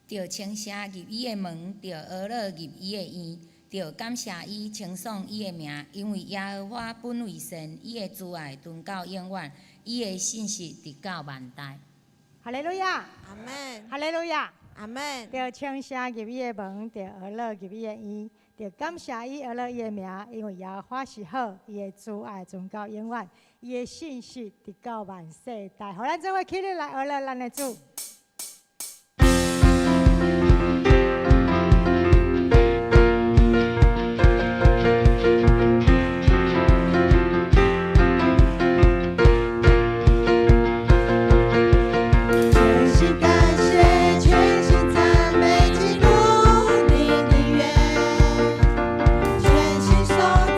著稱謝入伊的門，著呵咾入伊的院，著感謝伊，稱頌伊的名，因為耶和華本為善，伊的慈愛存到永遠，伊的信實直到萬代。哈利路亞，阿門，哈利路亞。阿門。著稱謝入伊的門，著呵咾入伊的院，著感謝伊，呵咾伊的名，因為耶和華是好，伊的慈愛存到永遠，伊的信實直到萬世代。予咱做伙起立來呵咾咱的主。全心感謝，全心讚美，進入你的院，全心頌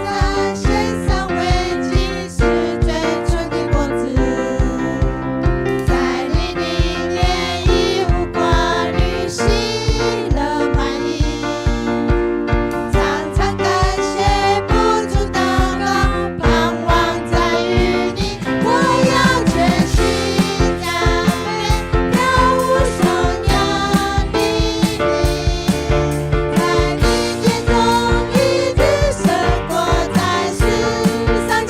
讚，獻上為祭，是最純的果子，在你的殿一無掛慮，喜樂滿溢，常常感謝，不住禱告，盼望再遇你，我要全心讚美，跳舞頌揚你名，在你殿中一日勝過在世上千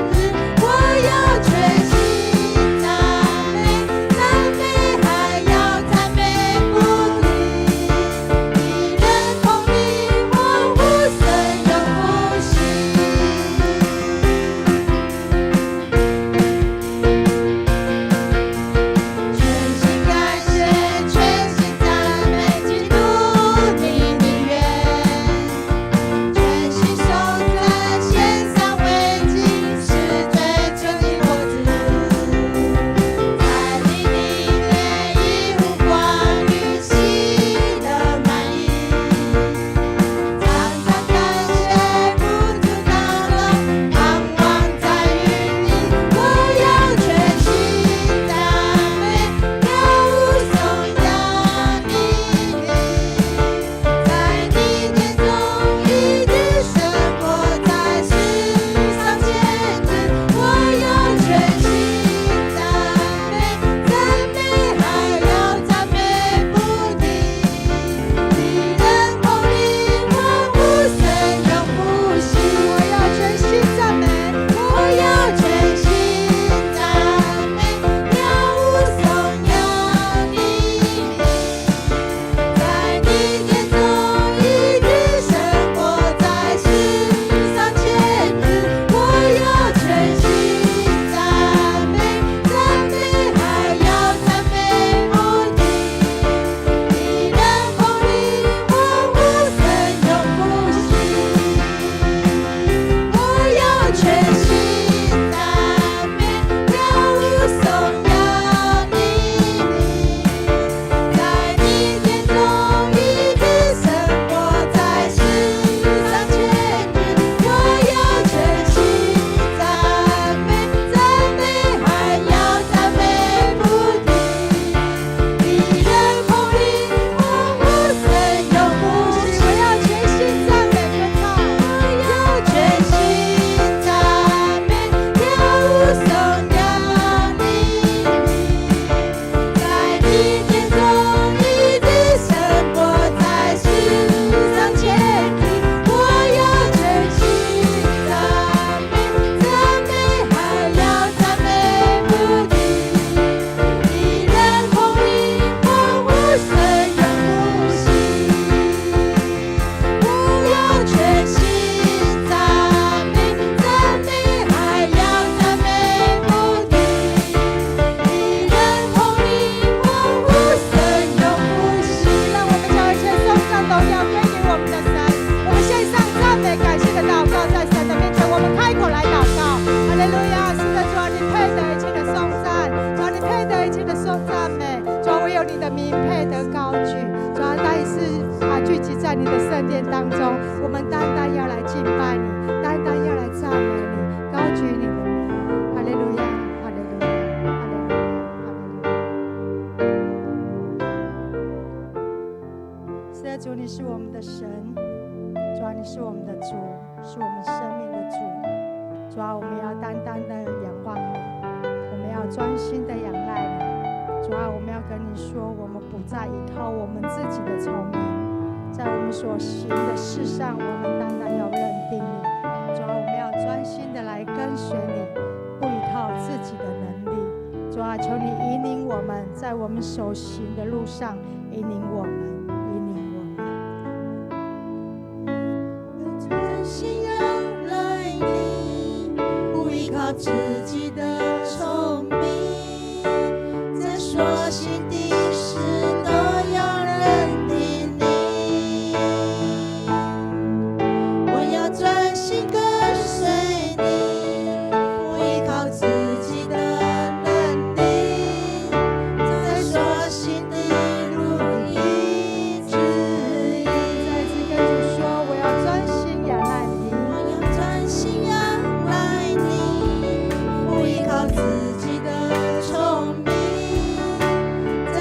日，我要全心讚美，讚美還要讚美不停，你人同你我無聲永不息。全心感謝，全心讚美，進入你的院，全心頌讚，獻上為祭，是最純的果子，在你的殿一無掛慮，喜樂滿溢，常常感謝，不住禱告，盼望再遇你，我要全心讚美，跳舞頌揚你名，在你殿中一日勝過在世上千日，我要全心讚美，讚美還要讚美不停，你人同你我無聲永不息。我要全心讚美，我要全心讚美，跳舞頌揚你名，在你殿中一日勝過在世上千日，我要全心讚美，讚美還要讚美不停，你人同你我無聲永不息。我要全心讚美，跳舞頌揚你名，在你殿中一日勝過在世上千日，我要全心讚美，讚美還要讚美不停，你人同你我無聲永不息。我要全心讚美，歌唱。我要全心讚美，跳舞頌揚你名，在你殿中一日勝過在世上千日，我要全心讚美，讚美還要讚美不停，你人同你我無聲永不息。我要全心讚美，讚美還要讚美不停，你人同你我無聲永不息。讓我們將一切頌讚榮耀歸給我們的神。我們獻上讚美感謝的禱告，在神的面前，我們開口來禱告。哈利路亞！是的，主啊，你配得一切的頌讚，主啊，你配得一切的頌讚美，主啊，唯有你的名配得高舉。主啊，單一次啊聚集在你的聖殿當中，我們單單要來敬拜你，單單要來讚美你，高舉你的名。哈利路亞！哈利路亞！哈利路亞！哈利路亞！是的，主，你是我們的神，主啊，你是我們的主，是我們生命的主。主啊，我們要單單的仰望你，我們要專心的仰賴你。主啊，我們要跟你說，我們不再依靠我們自己的聰明，在我們所行的事上，我們單單要認定你。主啊，我們要專心的來跟隨你，不依靠自己的能力。主啊，求你引領我們，在我們所行的路上引領我們，引領我們。專心仰賴你，不依靠自己的聰明，在所行的事都要認定你。我要專心跟隨你，不依靠自己的能力，在所行的路裡指引。再一次跟主說，我要專心仰賴你。我要專心仰賴你，不依靠自己的聰明，在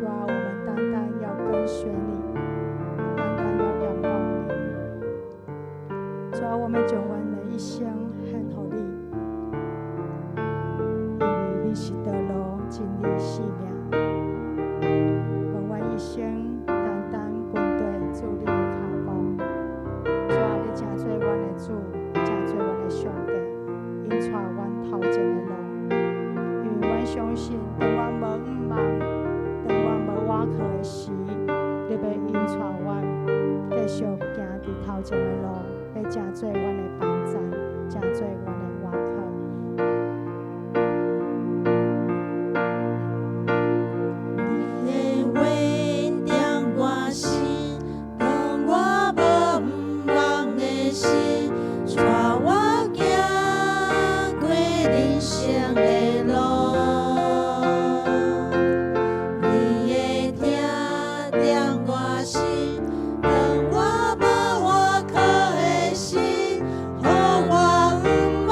啊，我們單單要跟隨你，單單要仰望你。主啊，我們將阮的一生獻予你，因為你是道路、真理、生命。願阮一生單單跟隨主你的跤步。主啊，你成做阮的主，成做阮的上帝，引帶阮頭前的路。因為阮相信，當阮無向望，當阮無倚靠的時，你欲引帶阮繼續行佇頭前的路，欲成做阮的幫贊，成做阮的倚靠。你的話點我心，當我無向望的時，帶我行過人生的路。你的疼點我心，當我無倚靠的時，予我向望。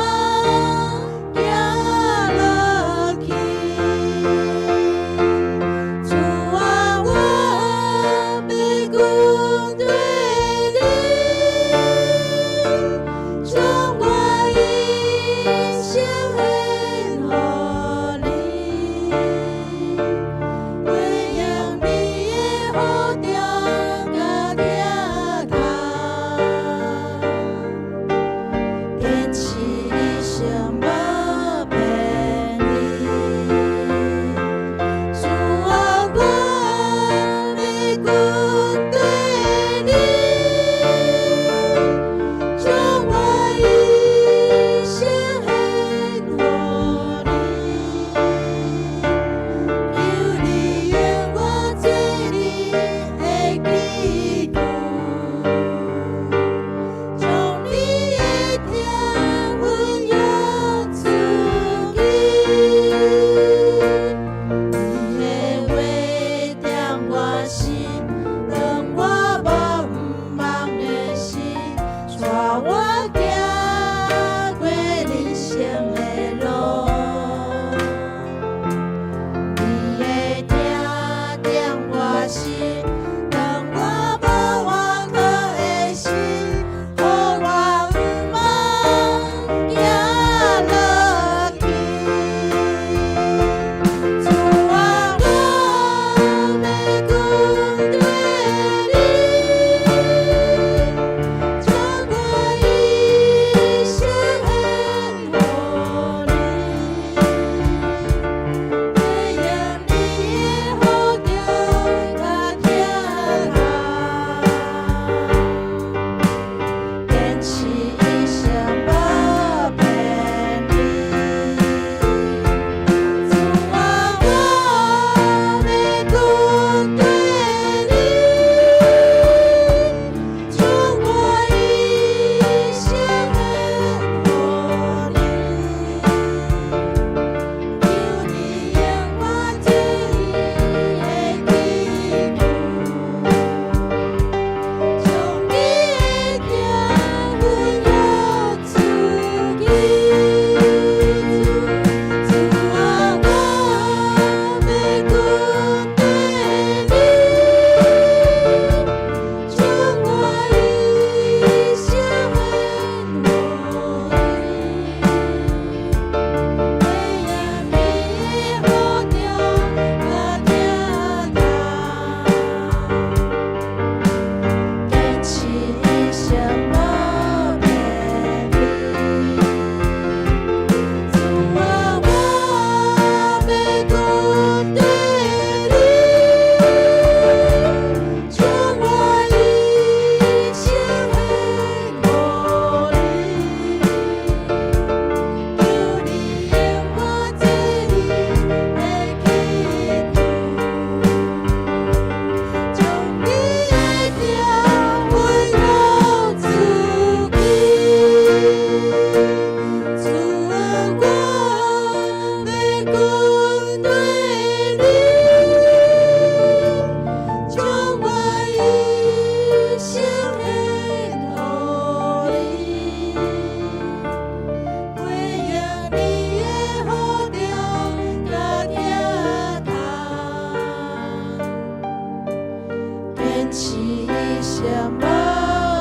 生無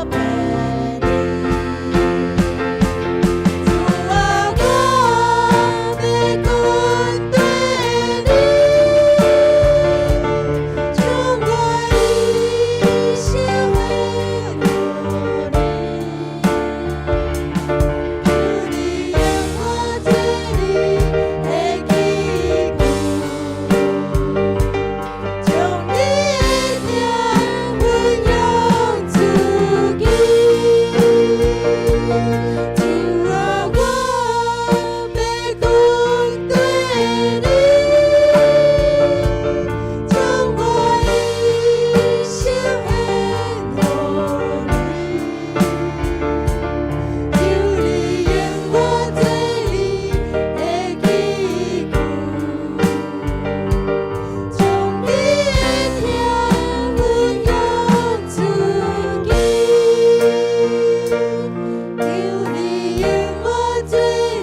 偏離。主啊，我欲跟隨你，將我一生獻予你。求你用我做你的器具，將你的疼分享出去。主啊，我欲跟隨你，將我一生獻予你。求你用我做你的器具，將你的疼分享出去。求你用我做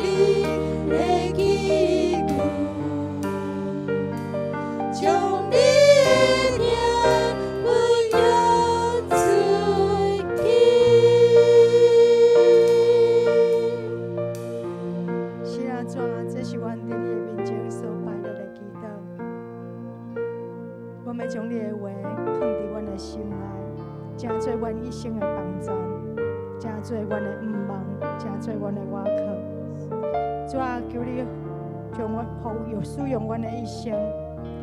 你的器具，將你的疼分享出去。是啊，主啊，這是阮佇你的面前所擺列的祈禱。我欲將你的話囥佇阮的心內，成做阮一生的幫贊，成做阮的向望，成做阮的倚靠。主啊，求你將阮予用使用阮的一生，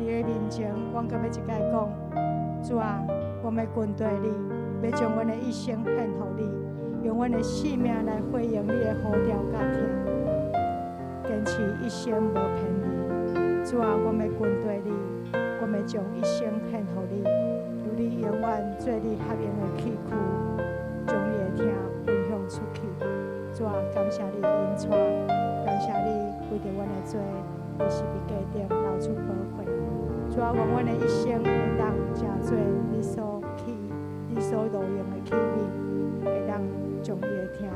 佇你面前，阮閣欲一擺講，主啊，我欲跟隨你，欲將阮的一生獻予你，用阮的性命來回應你的呼召佮疼。堅持一生無偏離。主啊，我欲跟隨你，我欲將一生獻予你，求你永遠做你合用的器具，將你的疼分享出去。主啊，感謝你的引帶，感謝你為著阮的罪，佇十字架頂流出寶血。主啊，願阮的一生會當成做你所路用的器皿，會當將你的疼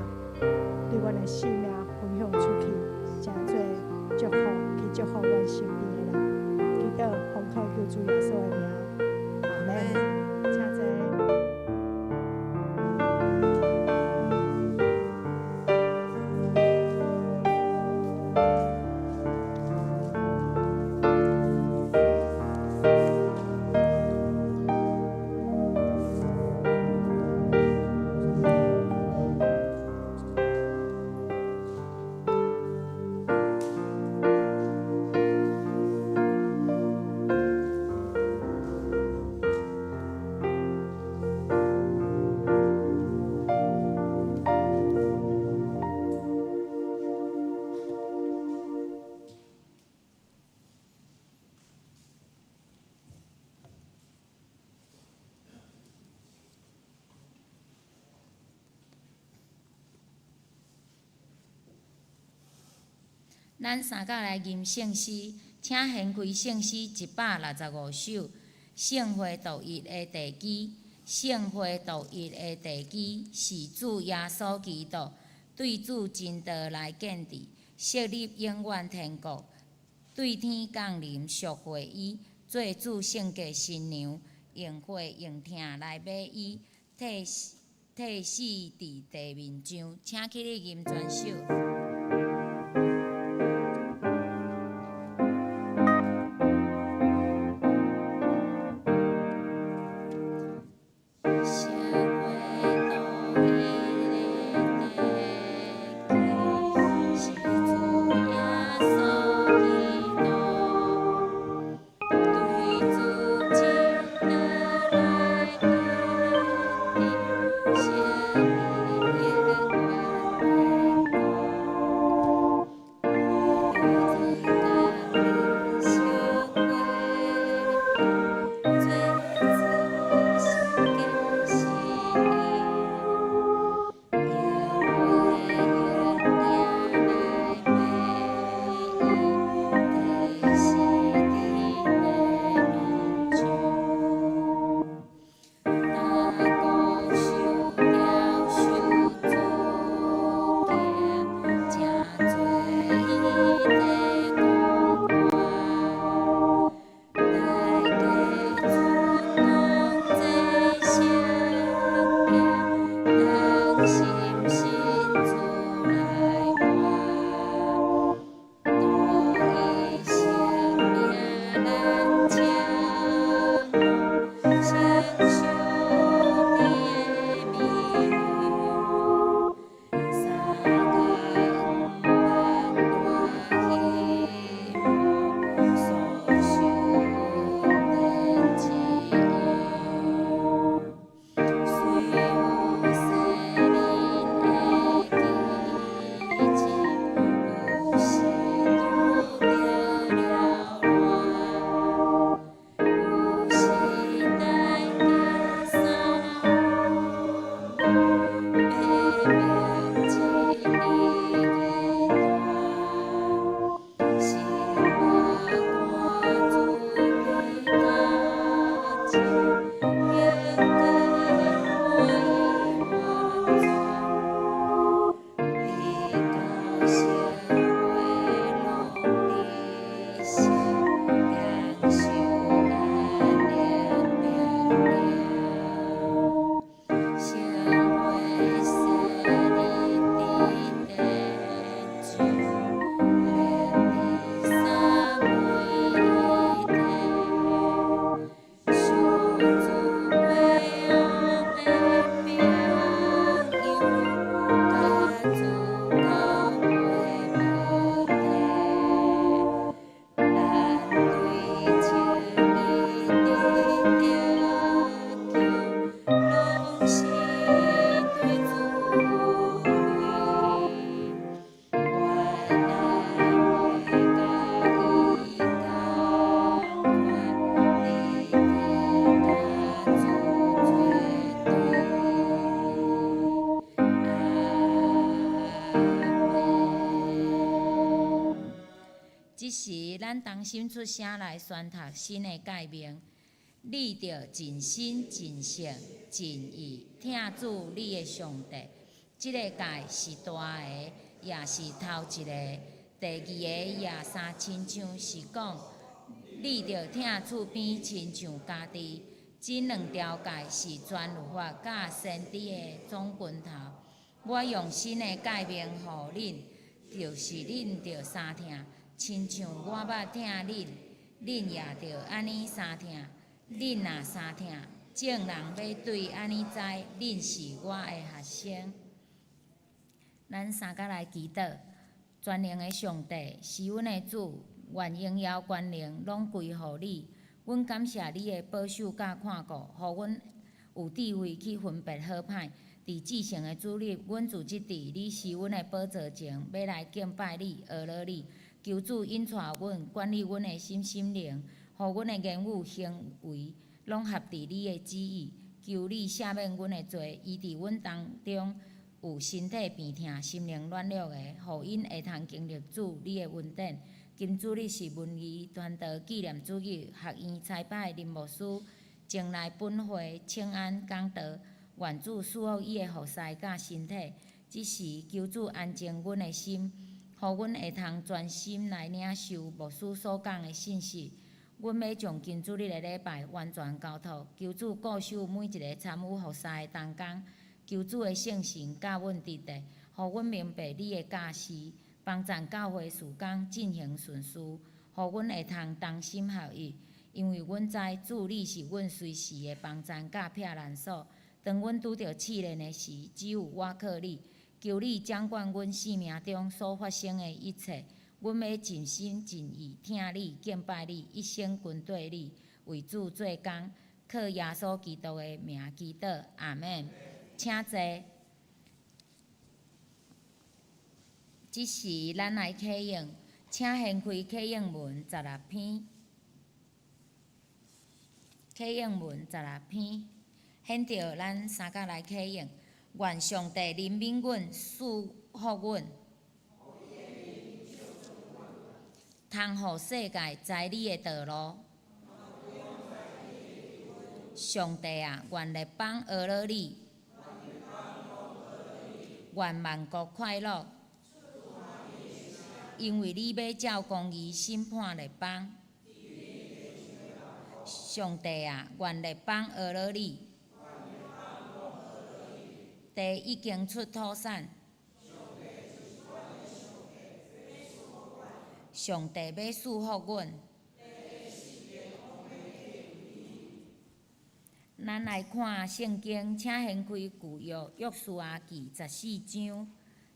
對阮的性命分享出去，成做祝福，去祝福阮身邊的人。祈禱奉靠救主耶穌的名，阿門。請坐。咱三甲來吟聖詩，請掀開聖詩165首，聖會獨一的地基。聖會獨一的地基是主耶穌基督對主真道來建置，設立永遠天國，對天降臨贖回伊，做主聖潔新娘，用血用疼來買伊，替死佇地面上。請起立吟全首。聖會獨一的地基，是主耶穌基督，對主真道來建置，設立永遠天國。咱同心出聲來宣讀新的誡命。你著盡心、盡性、盡意疼主你的上帝。這个誡是大个，也是頭一个。第二个也相親像是講，你著疼厝邊親像家己。這兩條誡是全律法佮先知的總拳頭。我用新的誡命予恁，就是恁著相疼，親像我捌疼恁，恁也著按呢相疼。恁若相疼，眾人欲對按呢知，恁是我的學生。咱三甲來祈禱，全能的上帝是阮的主，願榮耀權能攏歸予你。阮感謝你的保守佮看顧，予阮有智慧去分別好歹。佇至聖的主日，阮組織佇你施恩的寶座前，欲來敬拜你、呵咾你。求主引帶阮，管理阮的身心靈，予阮的言語行為攏合佇你的旨意。求你赦免阮的罪，醫治阮當中有身體病痛、心靈軟弱的，予𪜶會通經歷主你的恩典。今主日是文藝傳道紀念主日，學院差派林牧師前來本會請安講道，願主賜福伊的服侍佮身體。這時求主安靜阮的心，予阮會通專心來領受牧師所講的信息。阮欲將今主日的禮拜完全交託，求主顧守每一个參與服侍的同工，求主的聖神佮阮佇咧，予阮明白你的教示，幫贊教會事工進行順遂，予阮會通同心合意。因為阮知主你是阮隨時的幫贊佮避難所。當阮拄著試煉的時，只有倚靠你。求你掌管阮生命中所發生的一切。阮欲盡心盡意疼你、敬拜你，一生跟綴你，為主做工。靠耶穌基督的名祈禱，阿們。請坐。這時，咱來啟應，請掀開啟應文十六篇。啟應文十六篇，現著咱三甲來啟應。願上帝憐憫阮，賜福阮，通予世界知你的道路。上帝啊，願列邦呵咾你，願萬國快樂，因為你欲照公義審判列邦。上帝啊，願列邦呵咾你。地已經出土產。上帝欲賜福阮。咱來看聖經，請掀開舊約約書亞記十四章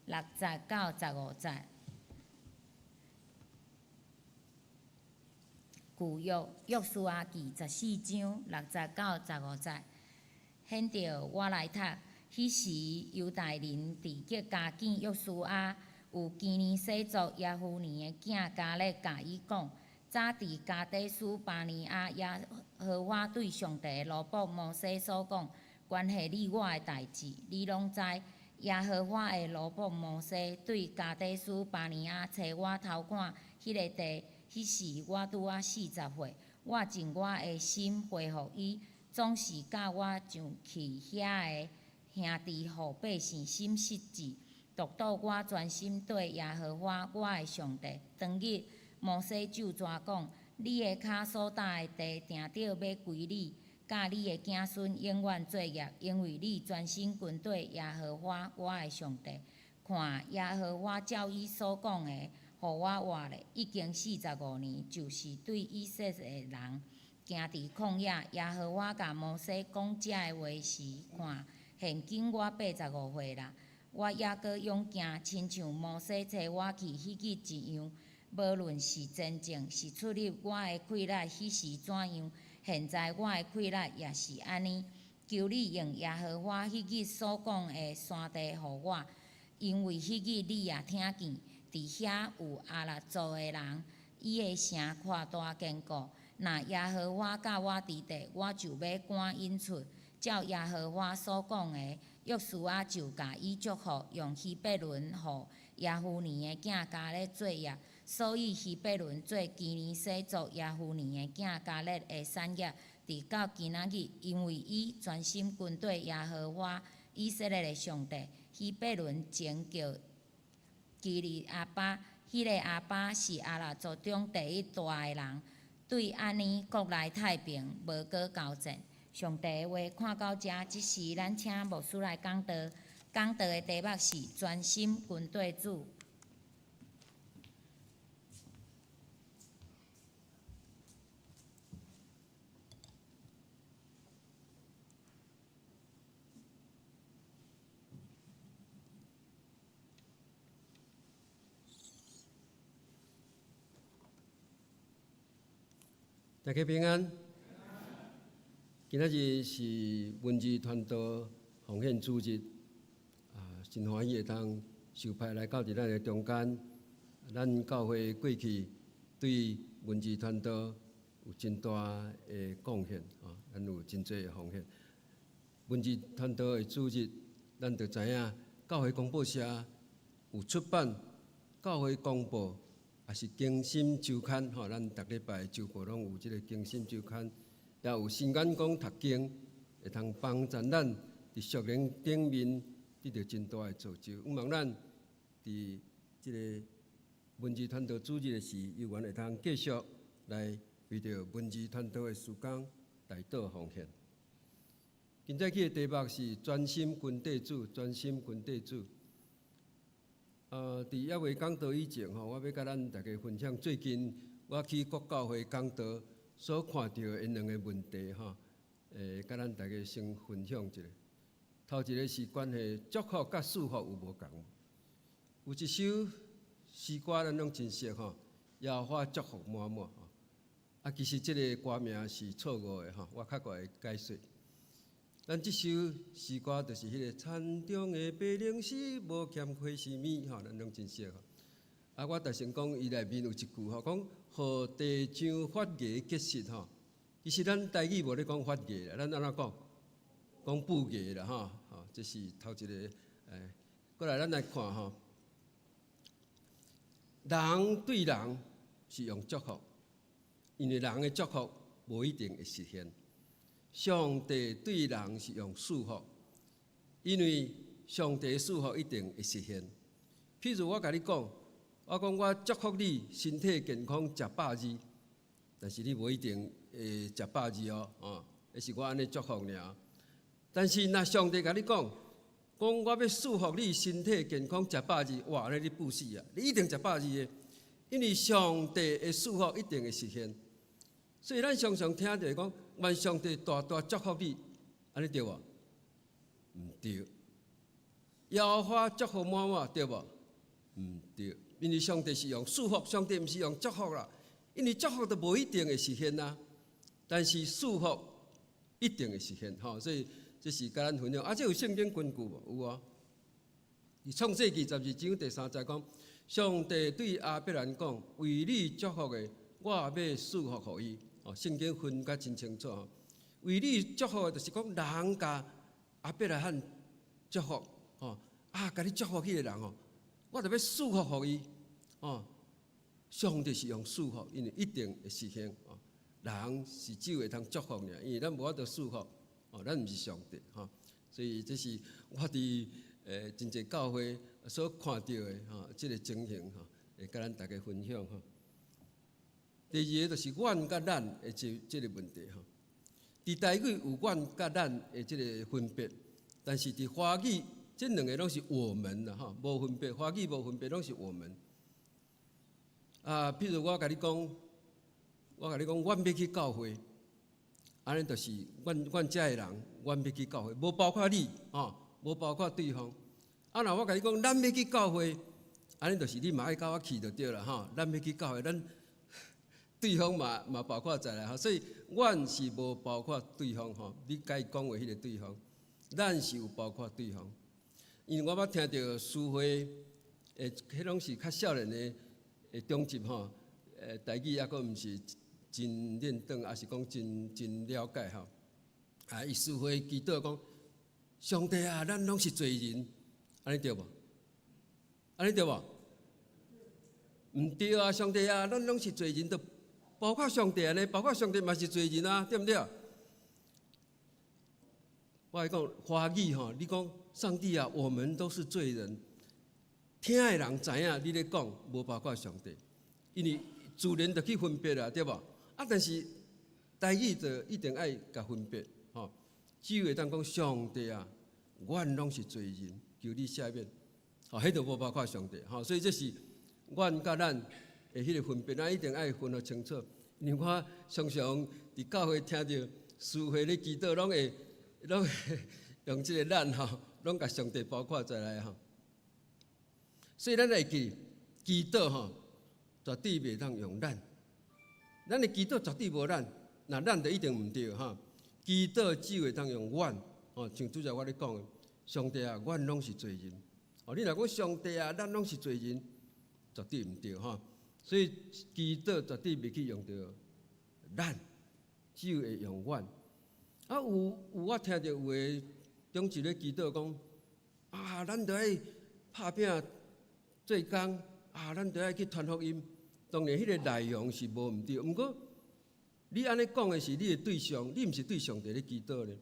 六節到十五節。舊約約書亞記十四章六節到十五節，現著我來讀。彼時猶大人佇吉甲見約書亞，有基尼洗族耶孚尼的囝迦勒共伊講：早佇加低斯巴尼亞，耶和華對上帝的奴僕摩西所講，關係你我的代誌，你攏知。耶和華的奴僕摩西對加低斯巴尼亞差我偷看彼个地，彼時我拄仔四十歲，我盡我的心回復伊，總是佮我上去遐的兄弟予百姓心失志，獨獨我專心對耶和華我的上帝。當日摩西咒詛講：你的跤所踏的地，定著欲歸你，佮你的子孫永遠做業，因為你專心跟綴耶和華我的上帝。看，耶和華照伊所講的，予我活咧，已經四十五年，就是對以色列人行佇曠野，耶和華共摩西講這个話時，看，現今我八十五歲啦，我猶閣勇健，親像摩西差我去彼日一樣。無論是前進是出入，我的氣力彼時怎樣，現在我的氣力也是按呢。求你用耶和華彼日所講的山地予我，因為彼日你也聽見，佇遐有亞衲族的人，伊的城闊大堅固。若耶和華佮我佇咧，我就欲趕𪜶出。照耶和華所講的，約書亞就共伊祝福，用希伯崙予耶孚尼的囝迦勒做業，所以希伯崙做基尼斯族耶孚尼的囝迦勒的產業，直到今仔日，因為伊專心跟綴耶和華以色列的上帝。希伯崙前叫基利亞巴，彼个亞巴是亞衲族中第一大的人。對按呢，國內太平，無閣交戰。上帝的話看到遮，這時咱請牧師來講道。講道的題目是專心跟綴主。大家平安。今仔日是文字傳道奉獻主日，啊，真歡喜會當受派來到佇咱的中間。咱教會過去對文字傳道有真大的貢獻，啊，咱有真濟的奉獻。文字傳道的主日，咱就知影教會公報社有出版教會公報。也是更新週刊吼，咱逐禮拜週報攏有這个更新週刊，也有新眼光讀經，會通幫助咱佇屬靈頂面得著真大的造就。向望咱佇這个文字傳道主日的時，猶原會通繼續來為著文字傳道的事工代禱奉獻。今早起的題目是專心跟綴主，專心跟綴主。佇猶未講道以前吼，我欲共咱大家分享最近我去各教會講道所看著的兩個問題吼，共咱大家先分享一下。頭一个是關係祝福佮賜福有無仝？有一首詩歌咱攏真熟吼，耶和華祝福滿滿吼。啊，其實這个歌名是錯誤的吼，我較閣會解說。咱這首詩歌就是彼个田中的馬鈴薯無欠花生米吼，咱攏真熟吼。啊，我特先講伊內面有一句吼，講予地上發芽結實吼。其實咱台語無咧講發芽啦，咱按怎講？講布芽啦吼。吼，這是頭一个。過來咱來看吼，人對人是用祝福，因為人的祝福無一定會實現。上帝對人是用賜福，因為上帝賜福一定會實現。譬如我共你講，我講我祝福你身體健康，食百二，但是你無一定會食百二哦，哦，彼是我按呢祝福爾。但是若上帝共你講，講我欲賜福你身體健康，食百二，哇，按呢你不死啊！你一定食百二的，因為上帝的賜福一定會實現。所以咱常常聽著講，願上帝大大祝福你，按呢對無？毋對。耶和華祝福滿滿，對無？毋對。因為上帝是用賜福，上帝毋是用祝福啦。因為祝福都無一定會實現啊，但是賜福一定會實現吼。所以這是共咱分享。啊，這有聖經根據無？有啊。佇創世記12章第3節講，上帝對亞伯蘭講：為你祝福的，我欲賜福予伊。哦，聖經分甲真清楚吼。為你祝福的，就是講人共亞伯拉罕祝福，吼啊，共你祝福彼个人吼，我就欲賜福予伊。哦，上帝是用賜福，因為一定會實現。哦，人是只有會通祝福爾，因為咱無法度賜福。哦，咱毋是上帝，吼，所以這是我佇真濟教會所看著的吼，這个情形吼，會共咱大家分享吼。第二个就是阮佮咱的這這个問題吼。佇台語有阮佮咱的這个分別，但是佇華語這兩个攏是我們啦吼，無分別，華語無分別，攏是我們。啊，譬如我共你講，我共你講，阮欲去教會，按呢就是阮阮遮的人，阮欲去教會，無包括你吼，無包括對方。啊，若我共你講，咱欲去教會，按呢就是你嘛愛佮我去就對啦吼，咱欲去教會，咱。對方嘛嘛包括在內吼，所以阮是無包括對方吼，你共伊講話彼个對方，咱是有包括對方。因為我捌聽著書會，彼攏是較少年的的長執吼，台語猶閣毋是真輪轉，抑是講真真了解吼。啊，伊書會祈禱講，上帝啊，咱攏是罪人，按呢對無？按呢對無？毋對啊，上帝啊，咱攏是罪人，就包括上帝按呢，包括上帝嘛是罪人啊，對毋對？我來講華語吼，你講上帝啊，我們都是罪人，聽的人知影你咧講無包括上帝，因為自然就去分別啦，對無？啊，但是台語就一定愛共分別，吼，只有會當講上帝啊，阮攏是罪人，求你赦免，吼，彼就無包括上帝，吼，所以這是阮佮咱的彼個分別，咱一定愛分予清楚。因為我常常佇教會聽著司會咧祈禱，攏會用這個咱吼，攏共上帝包括在內吼。所以咱會記祈禱吼，絕對袂當用咱。咱的祈禱絕對無咱，若咱就一定毋對吼。祈禱只會當用阮，吼，像拄才我咧講的，上帝啊，阮攏是罪人。哦，你若講上帝啊，咱攏是罪人，絕對毋對吼。所以祈禱絕對袂去用著咱，只有會用阮。啊，有我聽著有的長執咧祈禱講，啊，咱著愛拍拚做工，啊，咱著愛去傳福音。當然，彼個內容是無毋對，毋過你按呢講的是你的對象，你毋是對上帝咧祈禱咧，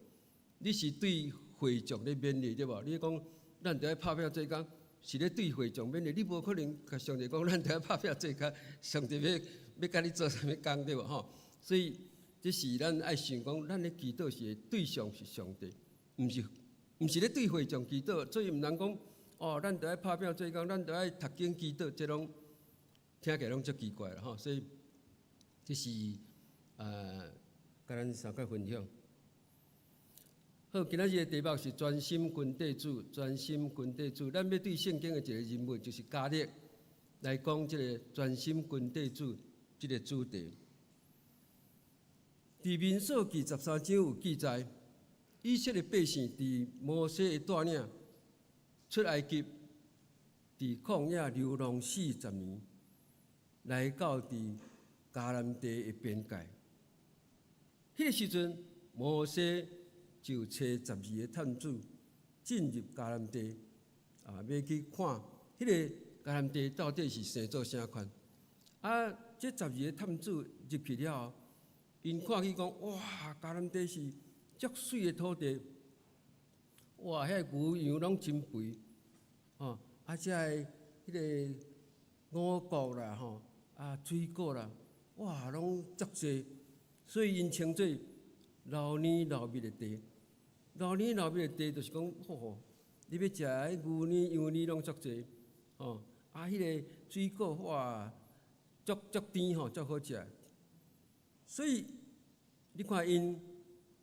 你是對會眾咧勉勵，對無？你講咱著愛拍拚做工，是咧對會眾勉勵，你無可能共上帝講咱著愛拍拚做工，上帝欲共你做啥物工，對無？吼，所以這是咱愛想講，咱咧祈禱時的對象是上帝，毋是咧對會眾祈禱，所以毋通講哦，咱著愛拍拚做工，咱著愛讀經祈禱，這攏聽起來攏足奇怪啦吼，所以這是共咱相佮分享。好，今仔日的題目是專心跟綴主，專心跟綴主。咱欲對聖經的一個人物，就是迦勒來講這個專心跟綴主這個主題。佇民數記13章有記載，以色列百姓佇摩西的帶領出埃及，佇曠野流浪40年，來到佇迦南地的邊界。彼個時陣，摩西就差12個探子進入迦南地，啊，欲去看彼個迦南地到底是生做啥款。啊，這12個探子入去了後，𪜶看去講，哇，迦南地是足媠的土地，哇，遐牛羊攏真肥，吼，啊，遮的彼個五穀啦，吼，啊，水果啦，哇，攏足濟，所以𪜶稱做流奶流蜜的地。流奶流蜜的地就是講，吼，你欲食彼牛奶、羊奶攏足濟，吼，啊，彼個水果哇，足足甜吼，足好食。所以你看𪜶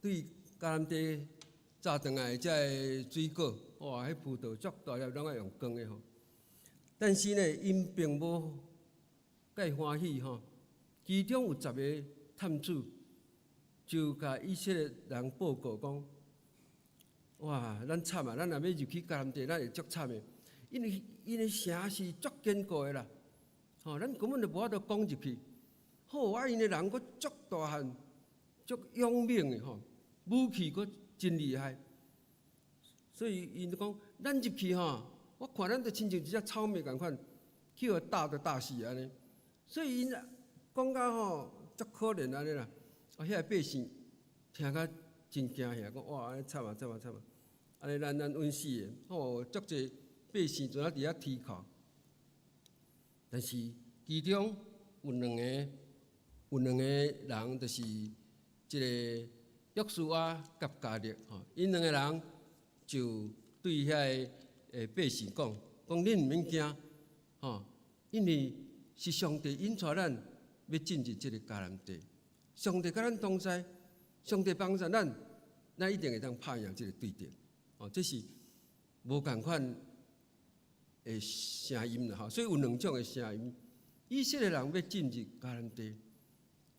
對迦南地摘轉來這个水果，哇，彼葡萄足大粒，攏愛用扛的吼。但是呢，𪜶並無蓋歡喜吼。其中有10個探子就共以色列人報告講：哇，咱慘啊！咱若欲入去迦南地，咱會足慘的，因為𪜶的城是足堅固的啦，吼，咱根本就無法度攻入去。好，啊，𪜶的人閣足大漢，足勇猛的吼，武器閣真厲害。所以𪜶就講，咱入去吼，我看咱就親像一隻草莓仝款，去予打就打死按呢。所以𪜶講甲吼足可憐按呢啦。啊，遐个百姓聽甲真驚嚇，講哇，按呢慘啊慘啊慘啊！按呢咱穩死的，吼，足濟百姓就佇遐啼哭。但是其中有兩個人，就是這個約書亞佮迦勒吼，𪜶兩個人就對遐个百姓講，講恁毋免驚，吼，因為是上帝引帶咱欲進入這個迦南地，上帝佮咱同在，上帝幫助咱，咱一定會當拍贏這個對敵。哦，這是無仝款的聲音啦，吼，所以有兩種的聲音。以色列人欲進入迦南地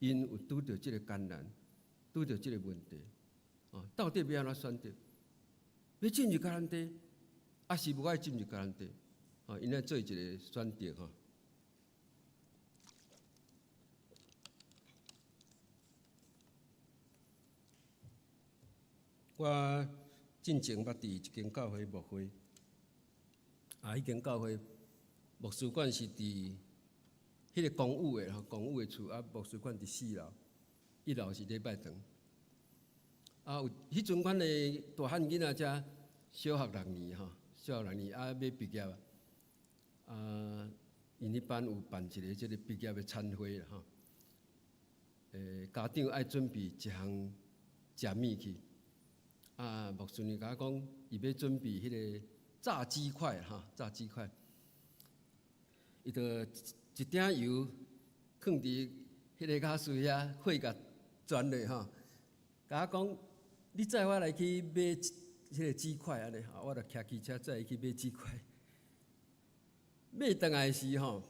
，𪜶有拄著這個艱難，拄著這個問題，哦，到底欲按怎選擇？欲進入迦南地，抑是無愛進入迦南地？哦，𪜶愛做一個選擇吼。我進前捌佇一間教會牧會，啊，彼間教會牧師館是佇彼个公有的吼，公有的厝啊，牧师馆伫四樓，一樓是禮拜堂。啊，有彼陣阮的大漢囡仔才小學六年吼，小學六年啊，欲畢業啊，啊，𪜶彼班有辦一个這个畢業的餐會啦吼。家長愛準備一項食物去，啊，牧師娘共我講，伊欲準備彼个炸雞塊吼，炸雞塊，伊就一鼎油囥佇彼个跤樹遐，火共轉落吼，共我講，你載我來去買彼个雞塊按呢，我就騎機車載伊去買雞塊。買轉來時吼，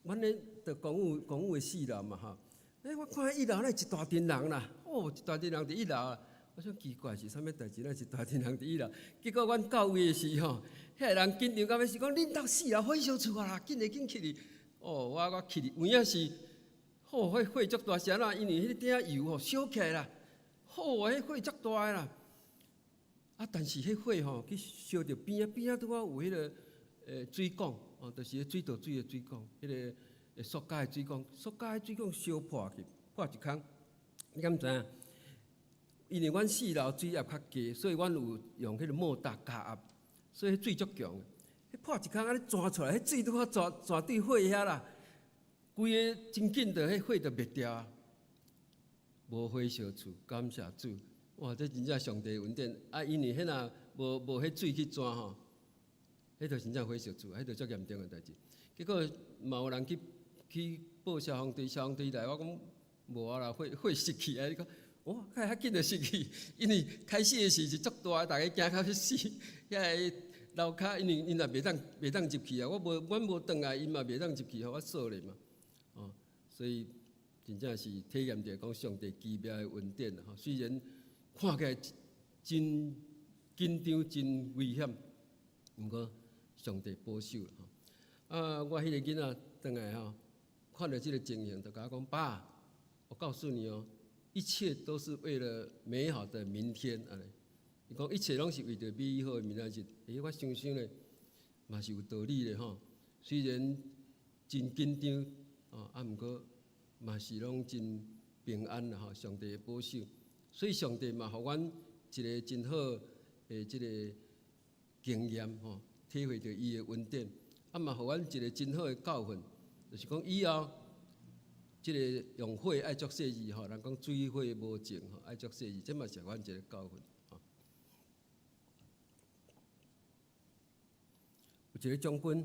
阮咧佇公有的四樓嘛吼。欸，我看一樓咧一大陣人啦，哦，一大陣人佇一樓啊，我想奇怪是啥物代誌，咧一大陣人佇一樓。結果阮到位的時吼，遐个人緊張到欲死，講恁兜四樓火燒厝啊啦，緊來緊去哩。哦，我去哩，有影是，吼，彼火足大聲啦，因為彼鼎油吼燒起來啦，吼，彼火足大的啦。啊，但是彼火吼去燒著邊仔邊仔拄仔有彼个水管，哦，就是彼水道水的水管，彼个塑膠的水管，塑膠的水管燒破去，破一空。你敢知影？因為阮四樓水壓較低，所以阮有用彼个莫達加壓，所以彼水足強。彼破一空按呢鑽出來，彼水拄好鑽鑽對火遐啦，規个真緊就彼火就滅掉啊！無火燒厝，感謝主！哇，這真正上帝恩典啊！因為彼若無無彼水去鑽吼，彼就真正火燒厝，彼就足嚴重的代誌。結果嘛有人去報消防隊，消防隊來，我講無啊啦，火火熄去啊！伊講，哇，較較緊就熄去，因為開始的時是足大，逐家驚甲欲死。遐个樓跤，因為𪜶也袂當入去啊，我無阮無轉來，𪜶嘛袂當入去，予我鎖咧嘛。哦，所以真正是體驗著講上帝奇妙的恩典吼。雖然看起來真緊張、真危險，毋過上帝保守吼。啊，我彼個囡仔轉來吼，看著這个情形，就共我講：爸，我告訴你哦，一切都是為了美好的明天。按呢，伊講一切攏是為著美好的明仔日。欸，我想想咧，嘛是有道理的吼。雖然真緊張，哦，啊，毋過嘛是攏真平安啦吼。上帝的保守，所以上帝嘛，予阮一个真好的這个經驗吼，體會著伊的恩典，啊嘛，予阮一个真好的教訓，就是講以後這个用火愛足細膩吼，人講水火無情吼，愛足細膩，這嘛是予阮一个教訓。吼，有一个將軍，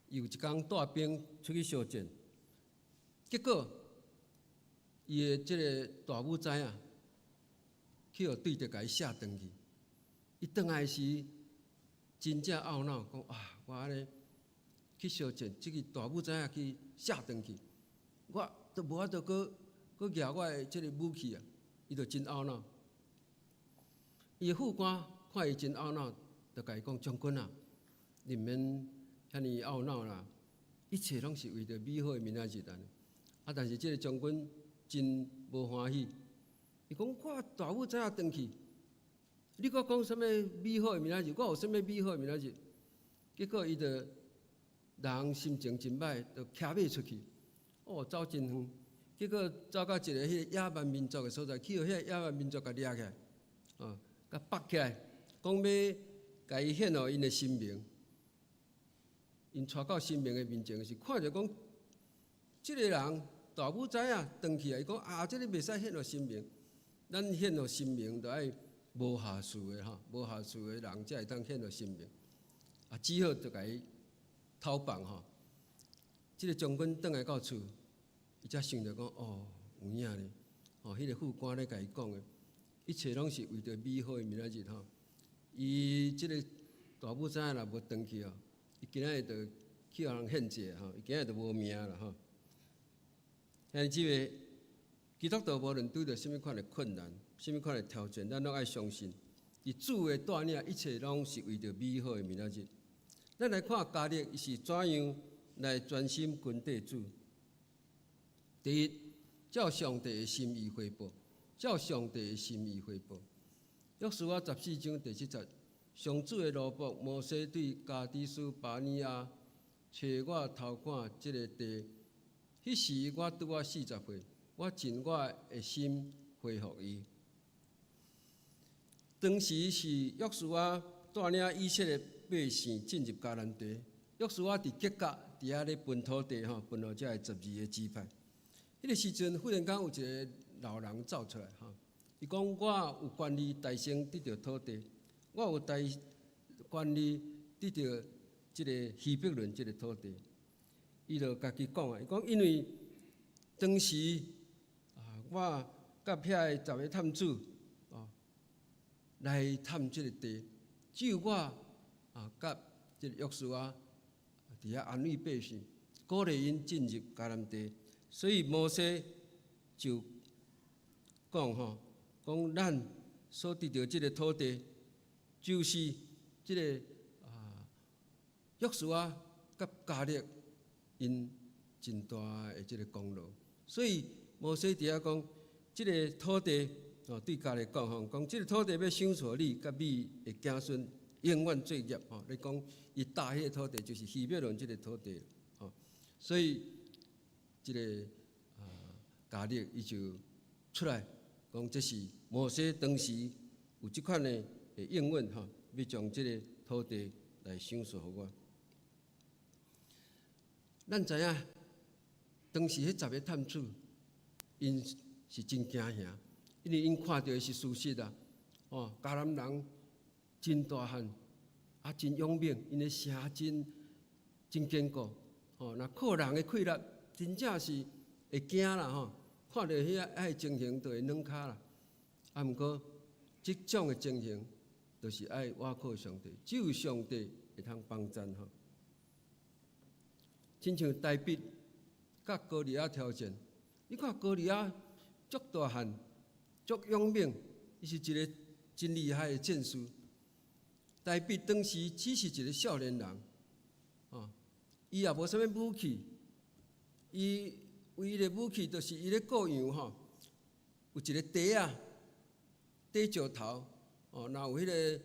伊有一工帶兵出去相戰，結果伊的這个大母知影，去予對敵共伊射轉去。伊轉來時真正懊惱，講啊，我按呢去相戰，這个大母知影去射轉去，我都無法度閣閣舉我的這个武器啊！伊就真懊惱。伊的副官看伊真懊惱，就共伊講：將軍啊，你毋免遐爾懊惱啦，一切攏是為著美好的明仔日按呢。啊，但是這个將軍真無歡喜，伊講我大母知影轉去，你閣講啥物美好的明仔日？我有啥物美好的明仔日？結果伊就人心情真歹，就騎馬出去，哦，走真遠，結果走到一个彼个野蠻民族的所在，去予彼个野蠻民族共掠起來，哦，共縛起來，講欲共伊獻予𪜶的神明。𪜶𤆬到神明的面前時，看著講，這个人大母知影轉去啊！伊講啊，這个袂使獻予神明，咱獻予神明，著愛無瑕疵的吼，無瑕疵的人才會當獻予神明。啊，只好就共伊偷放吼。這个將軍轉來到厝，伊才想著講哦，有影呢，哦，彼个副官咧共伊講的，一切攏是為著美好的明仔日吼。伊這个大母知影若無轉去哦，伊今仔日就去予人獻祭吼，伊今仔日就無命啦吼。兄弟姊妹，基督徒無論拄著啥物款的困難、啥物款的挑戰，咱攏愛相信，佇主的帶領，一切攏是為著美好的明仔日。咱來看迦勒，伊是怎樣來專心跟綴主。第一，照上帝的心意回報，照上帝的心意回報。約書亞十四章第七節，上主的奴僕摩西對加低斯巴尼亞，揣我偷看這个地，彼時我拄仔40歲，我盡我的心回復伊。當時是約書亞帶領以色列百姓進入迦南地。約書亞佇吉甲佇遐咧分土地吼，分予遮12個支派。彼個時陣，忽然間有一個老人走出來吼，伊講我有權利代先得著土地，我有代權利得著這个希伯崙這个土地。伊就家己講啊，伊講因為當時啊，我佮遐个十个探子哦來探這个地，只有我啊佮這个約書亞佇遐安慰百姓，鼓勵𪜶進入迦南地。所以摩西就講吼，講咱所得著這个土地，就是這个啊約書亞佮迦勒𪜶真大的這个功勞。所以摩西佇遐講，這个土地哦，對迦勒講吼，講這个土地欲賞賜你佮你的子孫永遠做業吼。你講伊搭彼个土地就是希伯崙這个土地吼，所以這个啊迦勒伊就出來講，這是摩西當時有這款的應允吼，欲將這个土地來賞賜予我。咱知影，當時彼十个探子，𪜶是真驚嚇，因為𪜶看著的是事實啊。哦，迦南人真大漢，啊真勇猛，𪜶的城真真堅固。吼，若靠人的氣力，真正是會驚啦吼。看著彼个情形，就會軟跤啦。啊，毋過這種的情形，就是愛倚靠上帝，只有上帝會通幫贊吼。親像大衛佮歌利亞挑戰，你看歌利亞足大漢、足勇猛，伊是一个真厲害的戰士。大衛當時只是一个少年人，哦，伊也無啥物武器，伊唯一的武器就是伊咧顧羊吼，有一个蹄仔，塊石頭，哦，若有彼个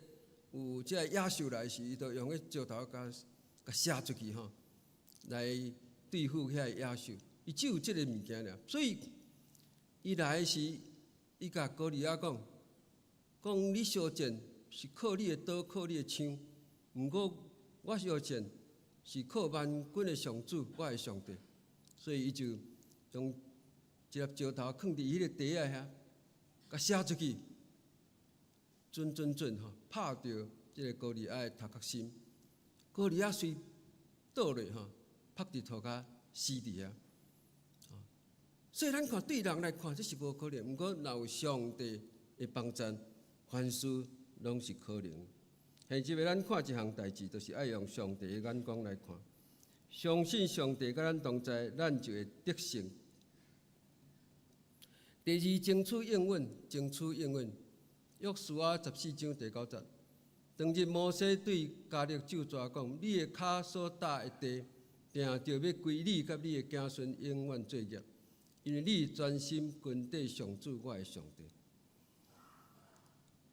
有這个野獸來時，伊就用彼石頭共射出去吼，來對付遐個野獸。伊只有這个物件爾，所以伊來時，伊共歌利亞講，講你相戰是靠你的刀，靠你的槍，毋過我相戰是靠萬軍的上主，我的上帝。所以伊就將一粒石頭囥佇彼个蹄仔遐，共射出去，準準準吼，拍著這个歌利亞的頭殼心。歌利亞隨倒落吼，趴佇塗跤死佇遐。所以咱看對人來看，這是無可能。毋過若有上帝的幫贊，凡事攏是可能。現這欲咱看一項代誌，就是愛用上帝的眼光來看，相信上帝佮咱同在，咱就會得勝。第二，爭取應允，爭取應允。約書亞14章第9節，當日摩西對迦勒咒詛講：你的跤所踏的地，定著欲歸你佮你的子孫永遠做業，因為你專心跟綴上主我的上帝。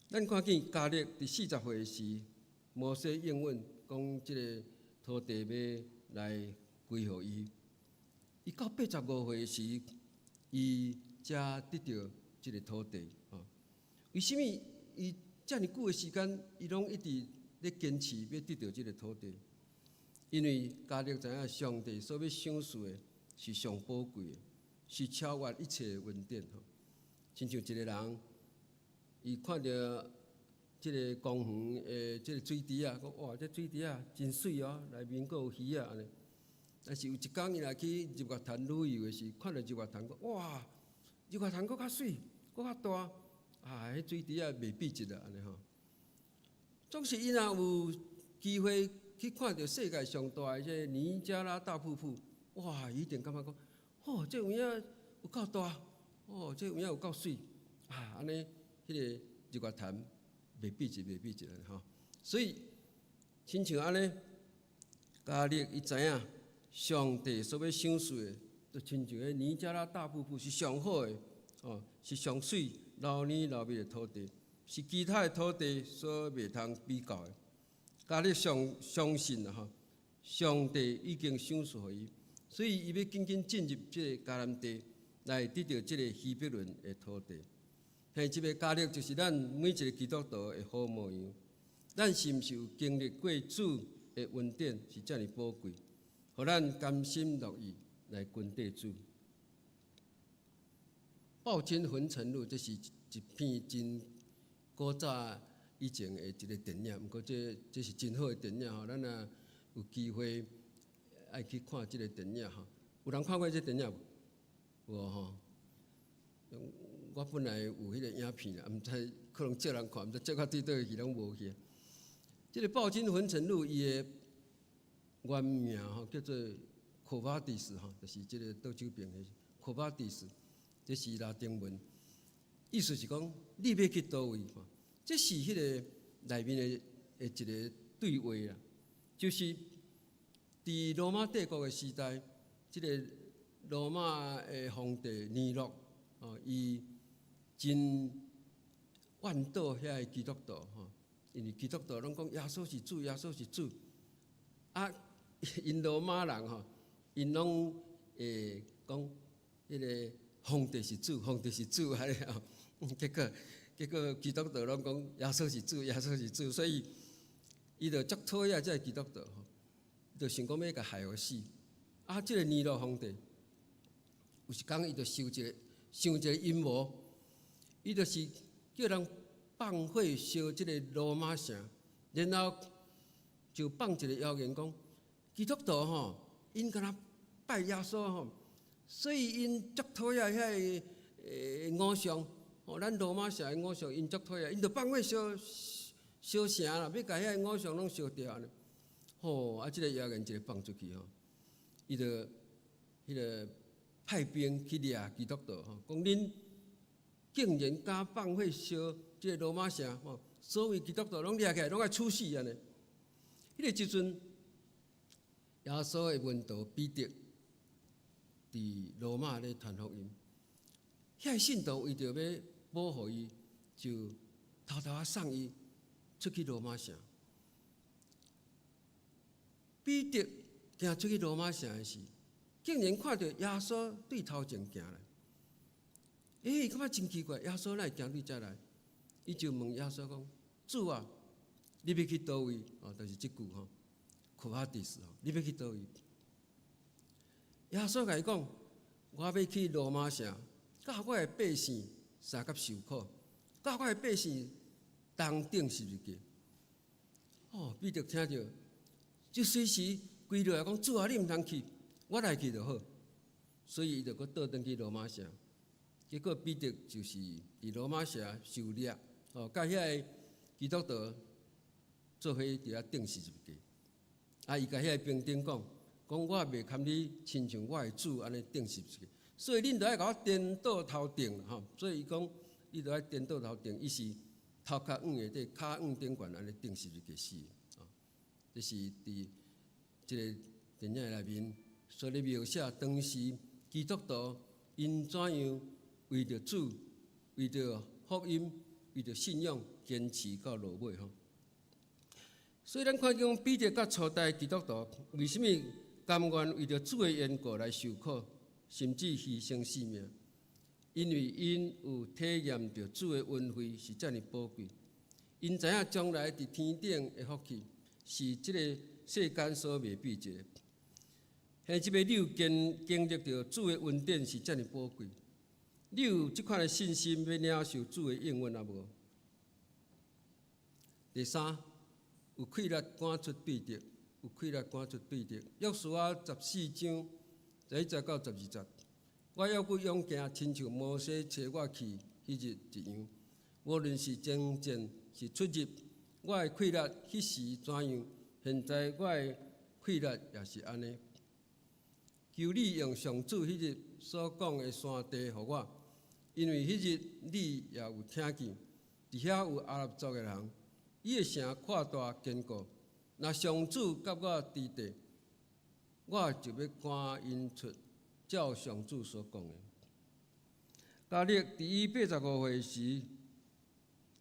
咱看見迦勒佇40歲時，摩西應允講這个土地欲來歸予伊。伊到85歲時，伊才得著這个土地。吼，為啥物伊遮爾久的時間，伊攏一直咧堅持欲得著這个土地？因為迦勒知影上帝所欲賞賜的是上寶貴的，是超越一切的恩典。吼，親像一个人，伊看著這个公園的這个水池仔，講哇，這水池仔真媠哦，內面閣有魚仔按呢。但是有一工伊若去日月潭旅遊的時，看著日月潭，講哇，日月潭閣較媠，閣較大，啊，彼水池仔袂比這啦按呢吼。總是伊若有機會去看著世界上大的這个尼加拉大瀑布，哇，伊一定感覺講，哦，這有影有夠大，哦，這有影有夠媠，啊，按呢，彼个日月潭袂比這，袂比這吼。所以，親像按呢，迦勒伊知影上帝所欲賞賜的，就親像彼尼加拉大瀑布是上好的，哦，是上媠流奶流蜜的土地，是其他的土地所袂通比較的。迦勒相信啦吼，上帝已經賞賜予伊，所以伊欲緊緊進入這个迦南地，來得著這个希伯崙的土地。兄姊妹，加勒就是咱每一个基督徒的好模樣。咱是毋是有經歷過主的恩典是遮爾寶貴，予咱甘心樂意來跟綴主。暴君焚城錄，這是一篇真古早以前的一个電影，毋過這是真好的電影吼。咱若有機會愛去看這个電影吼。有人看過這電影無？有吼。我本來有彼个影片啦，毋知可能借人看，毋知借到佇佗去攏無去。這个暴君焚城錄伊的原名吼叫做 Quo Vadis 吼，就是這个倒手邊的 Quo Vadis，這是拉丁文，意思是講你欲去佗位？這是彼个內面的一个對話啦，就是佇羅馬帝國的時代，這个羅馬的皇帝尼祿哦，伊真怨妒遐个基督徒吼，因為基督徒攏講耶穌是主，耶穌是主，啊，𪜶羅馬人吼，𪜶攏會講彼个皇帝是主，皇帝是主，按呢吼，結果基督徒攏講耶穌是主，耶穌是主，所以伊就足討厭這个基督徒吼，就想講欲共害予死。啊，這个尼祿皇帝有一工伊就想一个陰謀，伊就是叫人放火燒這个羅馬城，然後就放一个謠言講，基督徒吼，𪜶敢若拜耶穌吼，所以𪜶足討厭遐个偶像，吼，咱羅馬城的偶像，𪜶足討厭，𪜶就放火燒燒城啦，欲共遐个偶像攏燒掉呢。吼，啊，這个謠言一个放出去吼，伊就彼个派兵去掠基督徒吼，講恁竟然敢放火燒這个羅馬城吼，所有基督徒攏掠起來，攏愛處死按呢。彼个時陣，耶穌的門徒彼得佇羅馬咧傳福音，遐個信徒為著欲保護伊，就偷偷仔送伊出去羅馬城。彼得行出去羅馬城的時，竟然看著耶穌對頭前行來。欸，感覺真奇怪，耶穌哪會行對遮來？伊就問耶穌講：主啊，你欲去佗位？哦，就是這句吼，Quo vadis 吼，你欲去佗位？耶穌共伊講：我欲去羅馬城，佮我的百姓相佮受苦，佮我的百姓同釘十字架。哦，彼得聽著，就隨時跪落來講：主啊，你毋通去，我來去就好。所以伊就閣倒轉去羅馬城。結果彼得就是佇羅馬城受掠，哦，佮遐個基督徒做伙佇遐釘十字架。啊，伊共遐個兵丁講：講我袂堪你親像我的主按呢釘十字架，所以恁著愛共我顛倒頭釘吼。所以伊講，你著愛顛倒頭釘，伊是頭殼往下底，跤往頂懸按呢釘十字架死。哦，這是佇這个電影內面所咧描寫當時基督徒𪜶怎樣為著主、為著福音、為著信仰堅持到落尾吼。所以咱看見彼得佮初代基督徒為啥物甘願為著主的緣故來受苦，甚至犧牲性命？因為𪜶有體驗著主的恩惠是遮爾寶貴，𪜶知影將來佇天頂的福氣是這个世間所袂比的。兄姊妹，你有經歷著主的恩典是遮爾寶貴，你有這款的信心欲領受主的應允抑無？第三，有氣力趕出對敵，有氣力趕出對敵。約書亞14章11節到12節，我猶閣勇健，親像摩西差我去彼日一樣。無論是征戰是出入，我的氣力彼時怎樣，現在我的氣力也是按呢。求你用上主彼日所講的山地予我，因為彼日你也有聽見，佇遐有亞納族的人，伊的城闊大堅固。若上主佮我佇地，我就欲趕𪜶出，照上主所講的。加勒佇伊85歲時，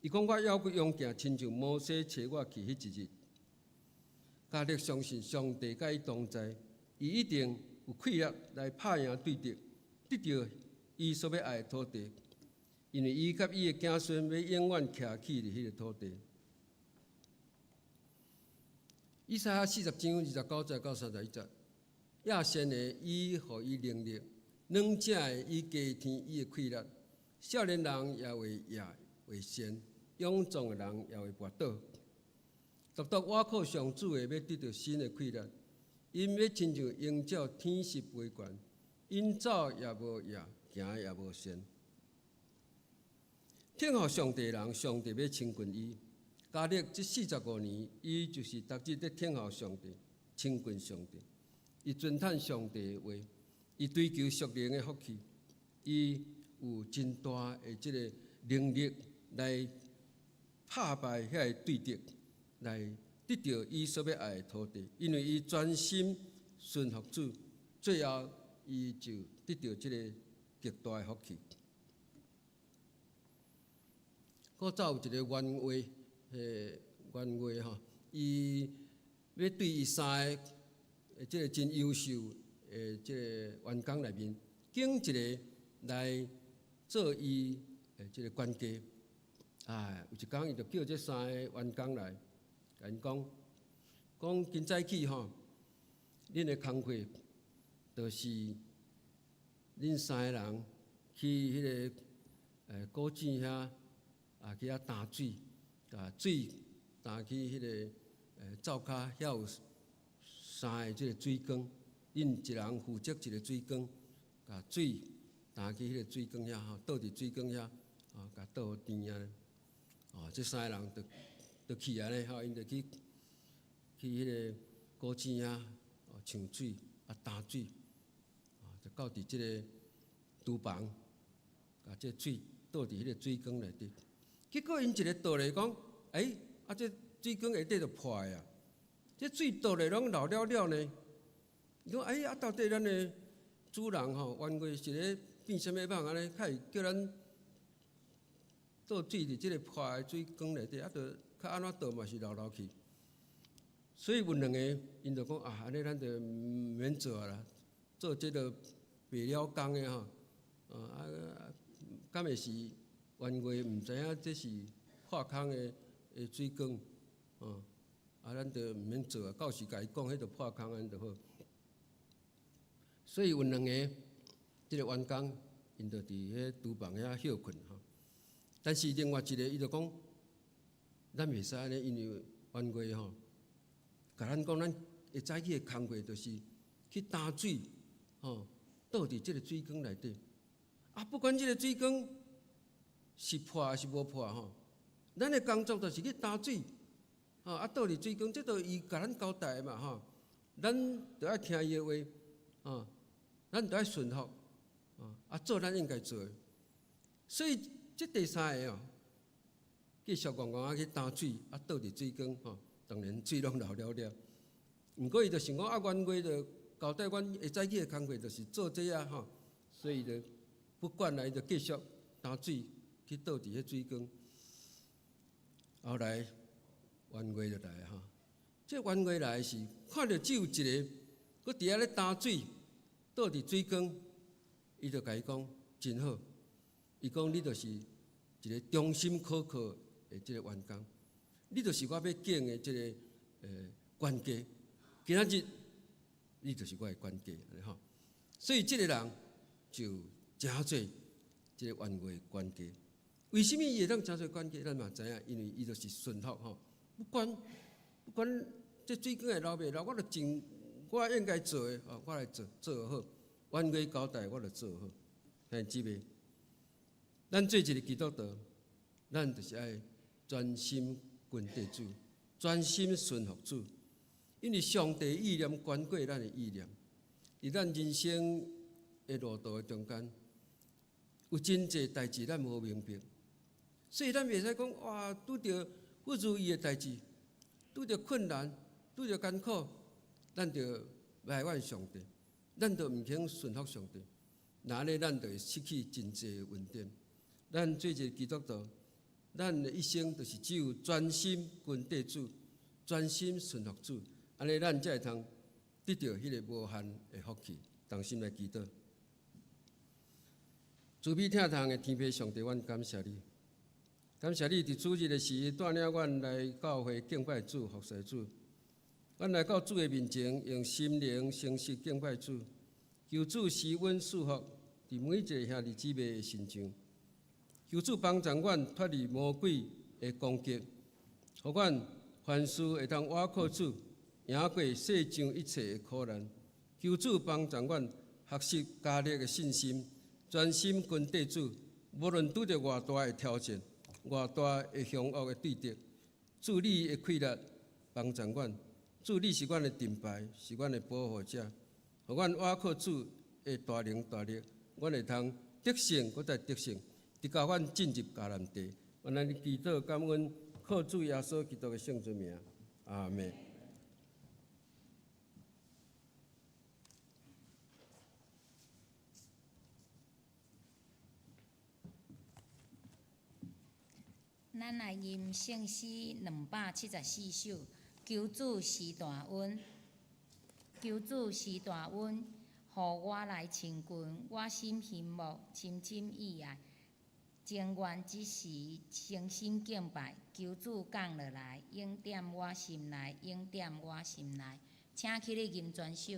伊講我猶閣勇健，親像摩西差我去彼一日。加勒相信上帝佮伊同在，伊一定有有氣力來拍贏對敵，得著伊所欲愛的土地，因為伊佮伊的子孫欲永遠徛起佇彼个土地。以賽亞40章29節到31節，亞善的伊予伊能力，軟弱的伊加添伊的氣力，少年人也會夜會鳝，勇壯的人也會跋倒。獨獨倚靠上主的，欲得著新的氣力，𪜶欲親像鷹照天翼飛懸，𪜶走也無夜，行也無鳝。等候上帝的人，上帝欲親近伊。迦勒這45年，伊就是逐日咧等候上帝，親近上帝。伊遵趁上帝的話，伊追求屬靈的福氣，伊有真大的這个能力來拍敗遐个對敵，來得著伊所欲愛的土地。因為伊專心順服主，最後伊就得著這个極大的福氣。古早有一个員外，員外吼，伊欲對伊三个這个真優秀的這个員工內面，揀一个來做伊的這个管家。啊，有一工伊就叫這三个員工來，共𪜶講，講今早起吼，恁的工課就是恁三个人去彼个古井遐啊去遐擔水，共水擔去彼个灶跤遐有三个這个水缸，恁一人負責一个水缸，共水擔去彼个水缸遐吼，倒佇水缸遐，啊，共倒予甜按呢。哦，這三个人就就去按呢，吼，𪜶就去去彼个古井遐，哦，搶水啊，擔水，啊，就到佇這个廚房，共這水倒佇彼个水缸內底。結果𪜶一个倒咧講，欸，啊，這水缸下底就破的啊，這水倒咧攏流了了呢。伊講，欸，啊，到底咱的主人吼，員外是咧變啥物夢按呢？較會叫咱倒水佇這个破的水缸內底，啊，著較按怎倒嘛是流流去。所以有兩个，𪜶就講啊，按呢咱就毋免做啊啦，做這个袂了工的吼，啊，敢會是員外毋知影這是破空的的水缸，哦，啊，咱就毋免做啊，到時共伊講彼著破空按呢就好。所以有兩个這个員工，𪜶就佇彼廚房遐歇睏吼。但是另外一个，伊就講，咱袂使按呢，因為員外吼，共咱講，咱會早起的工課就是去擔水，吼，倒佇這个水缸內底。啊，不管這个水缸是破抑是無破吼，咱的工作就是去擔水，吼，啊，倒佇水缸，這都伊共咱交代的嘛吼，咱著愛聽伊的話，吼，咱著愛順服，啊，做咱應該做的。所以這第三个哦，繼續戇戇仔去擔水，啊，倒佇水缸吼，當然水攏流了了。毋過伊就想講啊，員外就交代阮會早起的工課就是做這啊吼，所以就不管啦，伊就繼續擔水去倒佇彼水缸。後來員外就來吼，這員外來時看著只有一个，閣佇遐咧擔水，倒佇水缸，伊就共伊講真好，伊講你就是一个忠心可靠的這个員工，你就是我欲揀的這个管家，今仔日你就是我的管家，按呢吼。所以這个人就成做這个員外的管家。為啥物伊會當成做管家？咱嘛知影，因為伊就是順服吼，不管不管這水缸會流袂流，我就盡我應該做的，哦，我來做做好，員外交代我就做好。兄弟姊妹，咱做一个基督徒，咱就是愛專心跟綴主，專心順服主，因為上帝意念懸過咱的意念，佇咱人生的路途的中間，有真濟代誌咱無明白，所以咱袂使講哇，拄著不如意的代誌，拄著困難，拄著艱苦，咱就埋怨上帝，咱就毋肯順服上帝，那按呢咱就會失去真濟恩典。咱做一个基督徒，咱的一生就是只有專心跟綴主，專心順服主，按呢咱才會通得著彼个無限的福氣。同心來祈禱。慈悲疼痛的天父上帝，阮感謝你，感謝你佇主日的時，帶領阮來教會敬拜主、服侍主。阮來到主的面前，用心靈誠實敬拜主，求主施恩賜福佇每一个兄弟姊妹的身上。求主幫助阮脫離魔鬼的攻擊，予阮凡事會當倚靠主，贏過世上一切的苦難。求主幫助阮學習加勒的信心，專心跟綴主，無論拄著偌大的挑戰、偌大的兇惡的對敵，主你的氣力幫助阮，主你是阮的盾牌，是阮的保護者，予阮倚靠主的大能大力，阮會通得勝，閣再得勝，直到阮進入迦南地。阮按呢祈禱感恩，靠主耶穌基督的聖尊名，阿們。咱來吟聖詩274首，求主施大恩，求主施大恩，予我來親近，我心欣慕，深深意愛，情願這時誠心敬拜，求主降落來，恩典我心內，恩典我心內，請起立吟全首。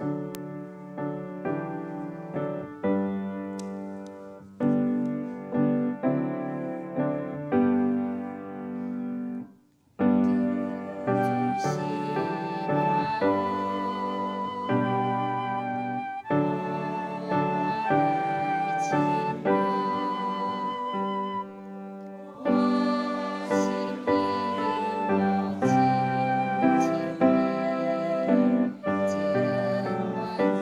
求主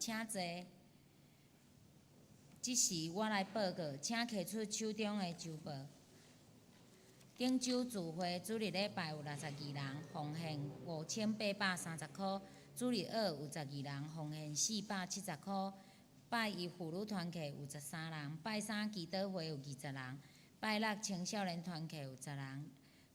請坐。這時我來報告，請摕出手中的週報。頂週聚會主日禮拜有62人，奉獻5830箍；主日學有12人，奉獻470箍。拜一婦女團契有13人，拜三祈禱會有20人，拜六青少年團契有10人，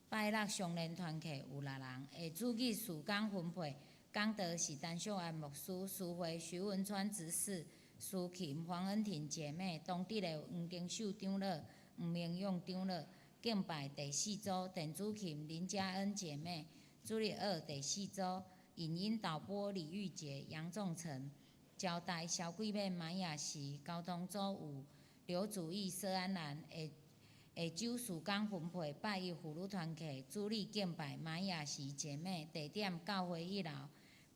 拜六少年團契有六人。下主日事工分配，講道是陳淑安牧師，司會徐文川執事，司琴黃恩婷姐妹，當值的黃丁秀長老、黃明勇長老。敬拜第四組電子琴林嘉恩姐妹，主日學第四組影音導播李玉潔、楊仲成，招待蕭桂美、馬雅琪，交通組有劉祖義、佘安蘭。下下晝事工分配，拜一婦女團契主禮敬拜馬雅琪姐妹，地點教會一樓。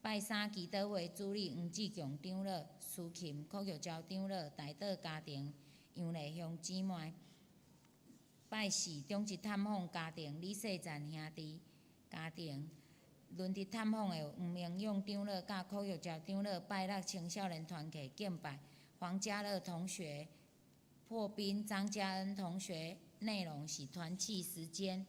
拜三祈禱會主禮黃志強長老，司琴柯玉娇長老，代禱家庭楊麗香姊妹。拜四長執探訪家庭李世贊兄弟家庭，輪值探訪的有黃明勇長老佮柯玉娇長老。拜六青少年團契敬拜黃家樂同學、破冰張家恩同學，內容是團契時間。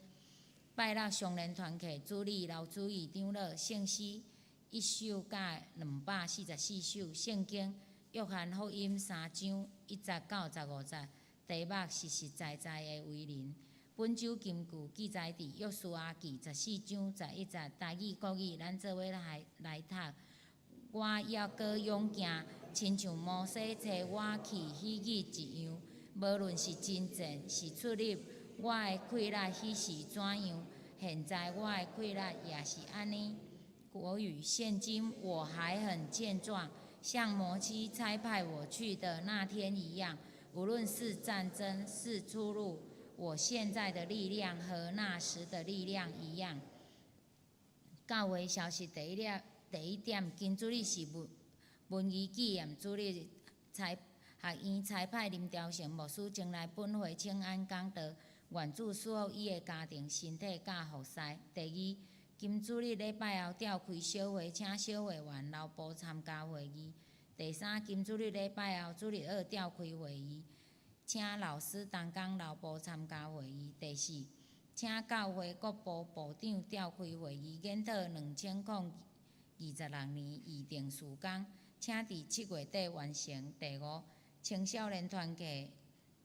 拜六少年團契主禮劉主義長老，聖詩一首佮244首，聖經約翰福音3章1節到15節。題目實實在在的為人。本週金句記載佇約書亞記14章11節，台語國語咱做伙來來讀。我猶閣勇健，親像摩西差我去彼日一樣。無論是征戰是出入，我的氣力彼時怎樣，現在我的氣力也是按呢。國語：現今我還很健壯，像摩西差派我去的那天一樣。無論是戰爭是出入，我現在的力量和那時的力量一樣。教會消息第一粒第一點，今主日是文文儀紀念主日，差學院差派林朝成牧師前來本會請安講道，願主賜福伊的家庭、身體佮服侍。第二，今主日禮拜後召開小會，請小會員留步參加會議。第三，今主日禮拜後主日學召開會議，請老師同工留步參加會議。第四，請教會各部部長召開會議，研討2026年預定事工，請佇7月底完成。第五，青少年團契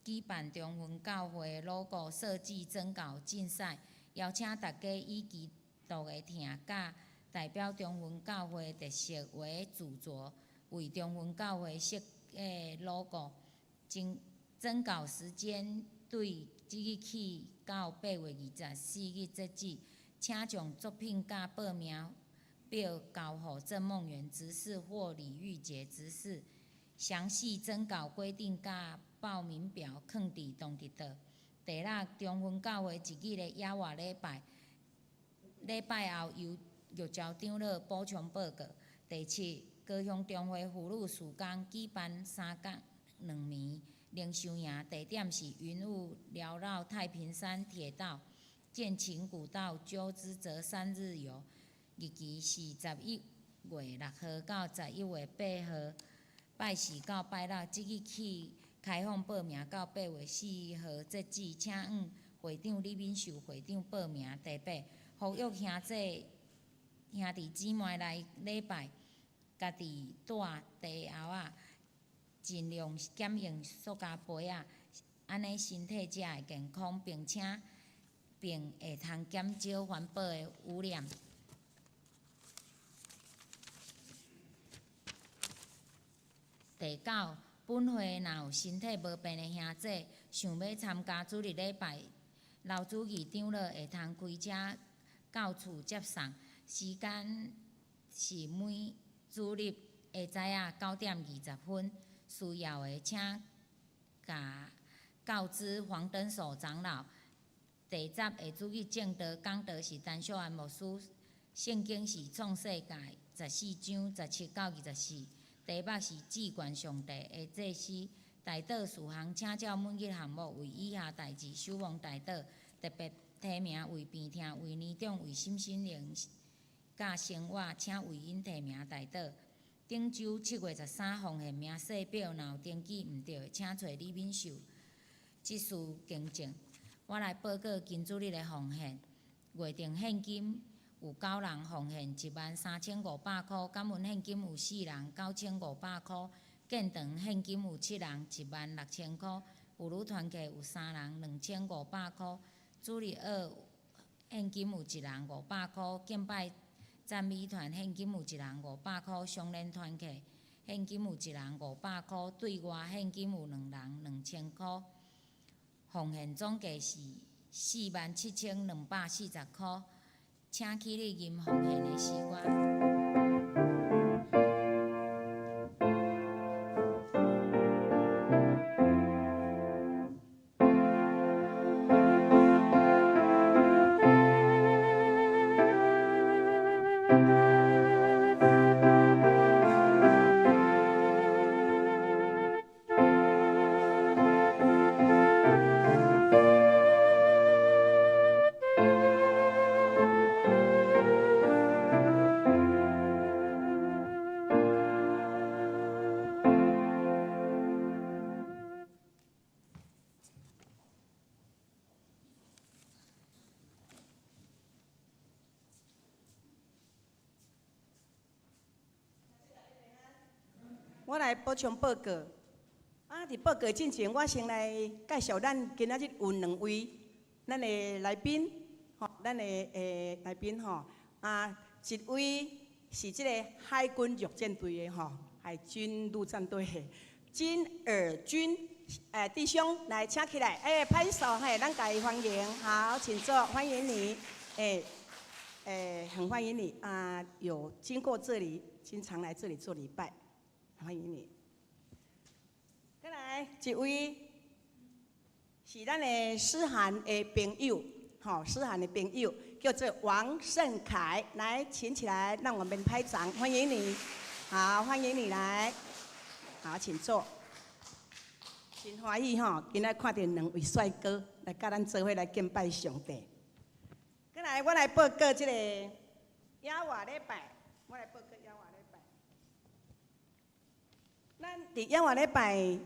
舉辦中分教會 logo 設計徵稿競賽，邀請大家以基督的疼佮代表中分教會特色為主軸，為中分教會設計 logo。徵徵稿時間對即日起到8月24日截止，請將作品佮報名表交予鄭夢圓執事或李玉潔執事。詳細徵稿規定佮報名表囥佇當值桌。第六，中分教會一日的野外禮拜，禮拜後由玉嬌長老補充報告。第七，高雄中會婦女事工舉辦3工2暝靈修營，地點是雲霧繚繞太平山鐵道劍琴古道鳩之澤3日遊，日期是11月6號到11月8號，拜四到拜六，即日起開放報名到8月4號截止，請向會長李敏秀會長報名。第八，呼籲兄弟兄弟姊妹來禮拜，家己帶茶盒仔，盡量減用塑膠杯仔，按呢身體才會健康，並且並會通減少環保的污染。第九，本會若有身體無便的兄弟，想欲參加主日禮拜，劉主義長老會通開車到厝接送，時間是每主日下早仔9點20分。需要的請共告知黃登守長老。第十，下主日證道講道是陳淑安牧師，聖經是創世記14章17到24。題目是至懸上帝的祭司。代禱事項，請照每日項目為以下代誌守望代禱，特別提名為病痛、為年長、為身心靈佮生活，請為𪜶提名代禱。頂週7月13奉獻明細表，若有登記毋著的，請揣李敏秀執事更正。我來報告今主日的奉獻，月定獻金有九人奉獻13,500箍，感恩獻金有四人9,500箍，建堂獻金有七人16,000箍，婦女團契有三人2,500箍，主日學獻金有一人500箍，敬拜讚美團獻金有一人500箍，相連團契獻金有一人500箍，對外獻金有兩人2,000箍，奉獻總計是47,240箍。請起立吟奉獻的詩歌。我來補充報告。啊，佇報告進前，我先來介紹咱今仔日有兩位咱的來賓，吼，咱的來賓吼，啊，一位是這個海軍陸戰隊的吼，海軍陸戰隊的金爾軍弟兄，來請起來，拍手嘿，咱共伊歡迎，好，請坐，歡迎你，很歡迎你啊，有經過這裡，經常來這裡做禮拜。歡迎你。再來一位是咱的思涵的朋友，吼，思涵的朋友叫做王勝凱，來，請起來，讓我們拍掌，歡迎你。好，歡迎你來。好，請坐。真歡喜吼，今仔看著兩位帥哥來佮咱做伙來敬拜上帝。過來，我來報告這個野外禮拜，我來報告野外禮拜。咱佇野外禮拜，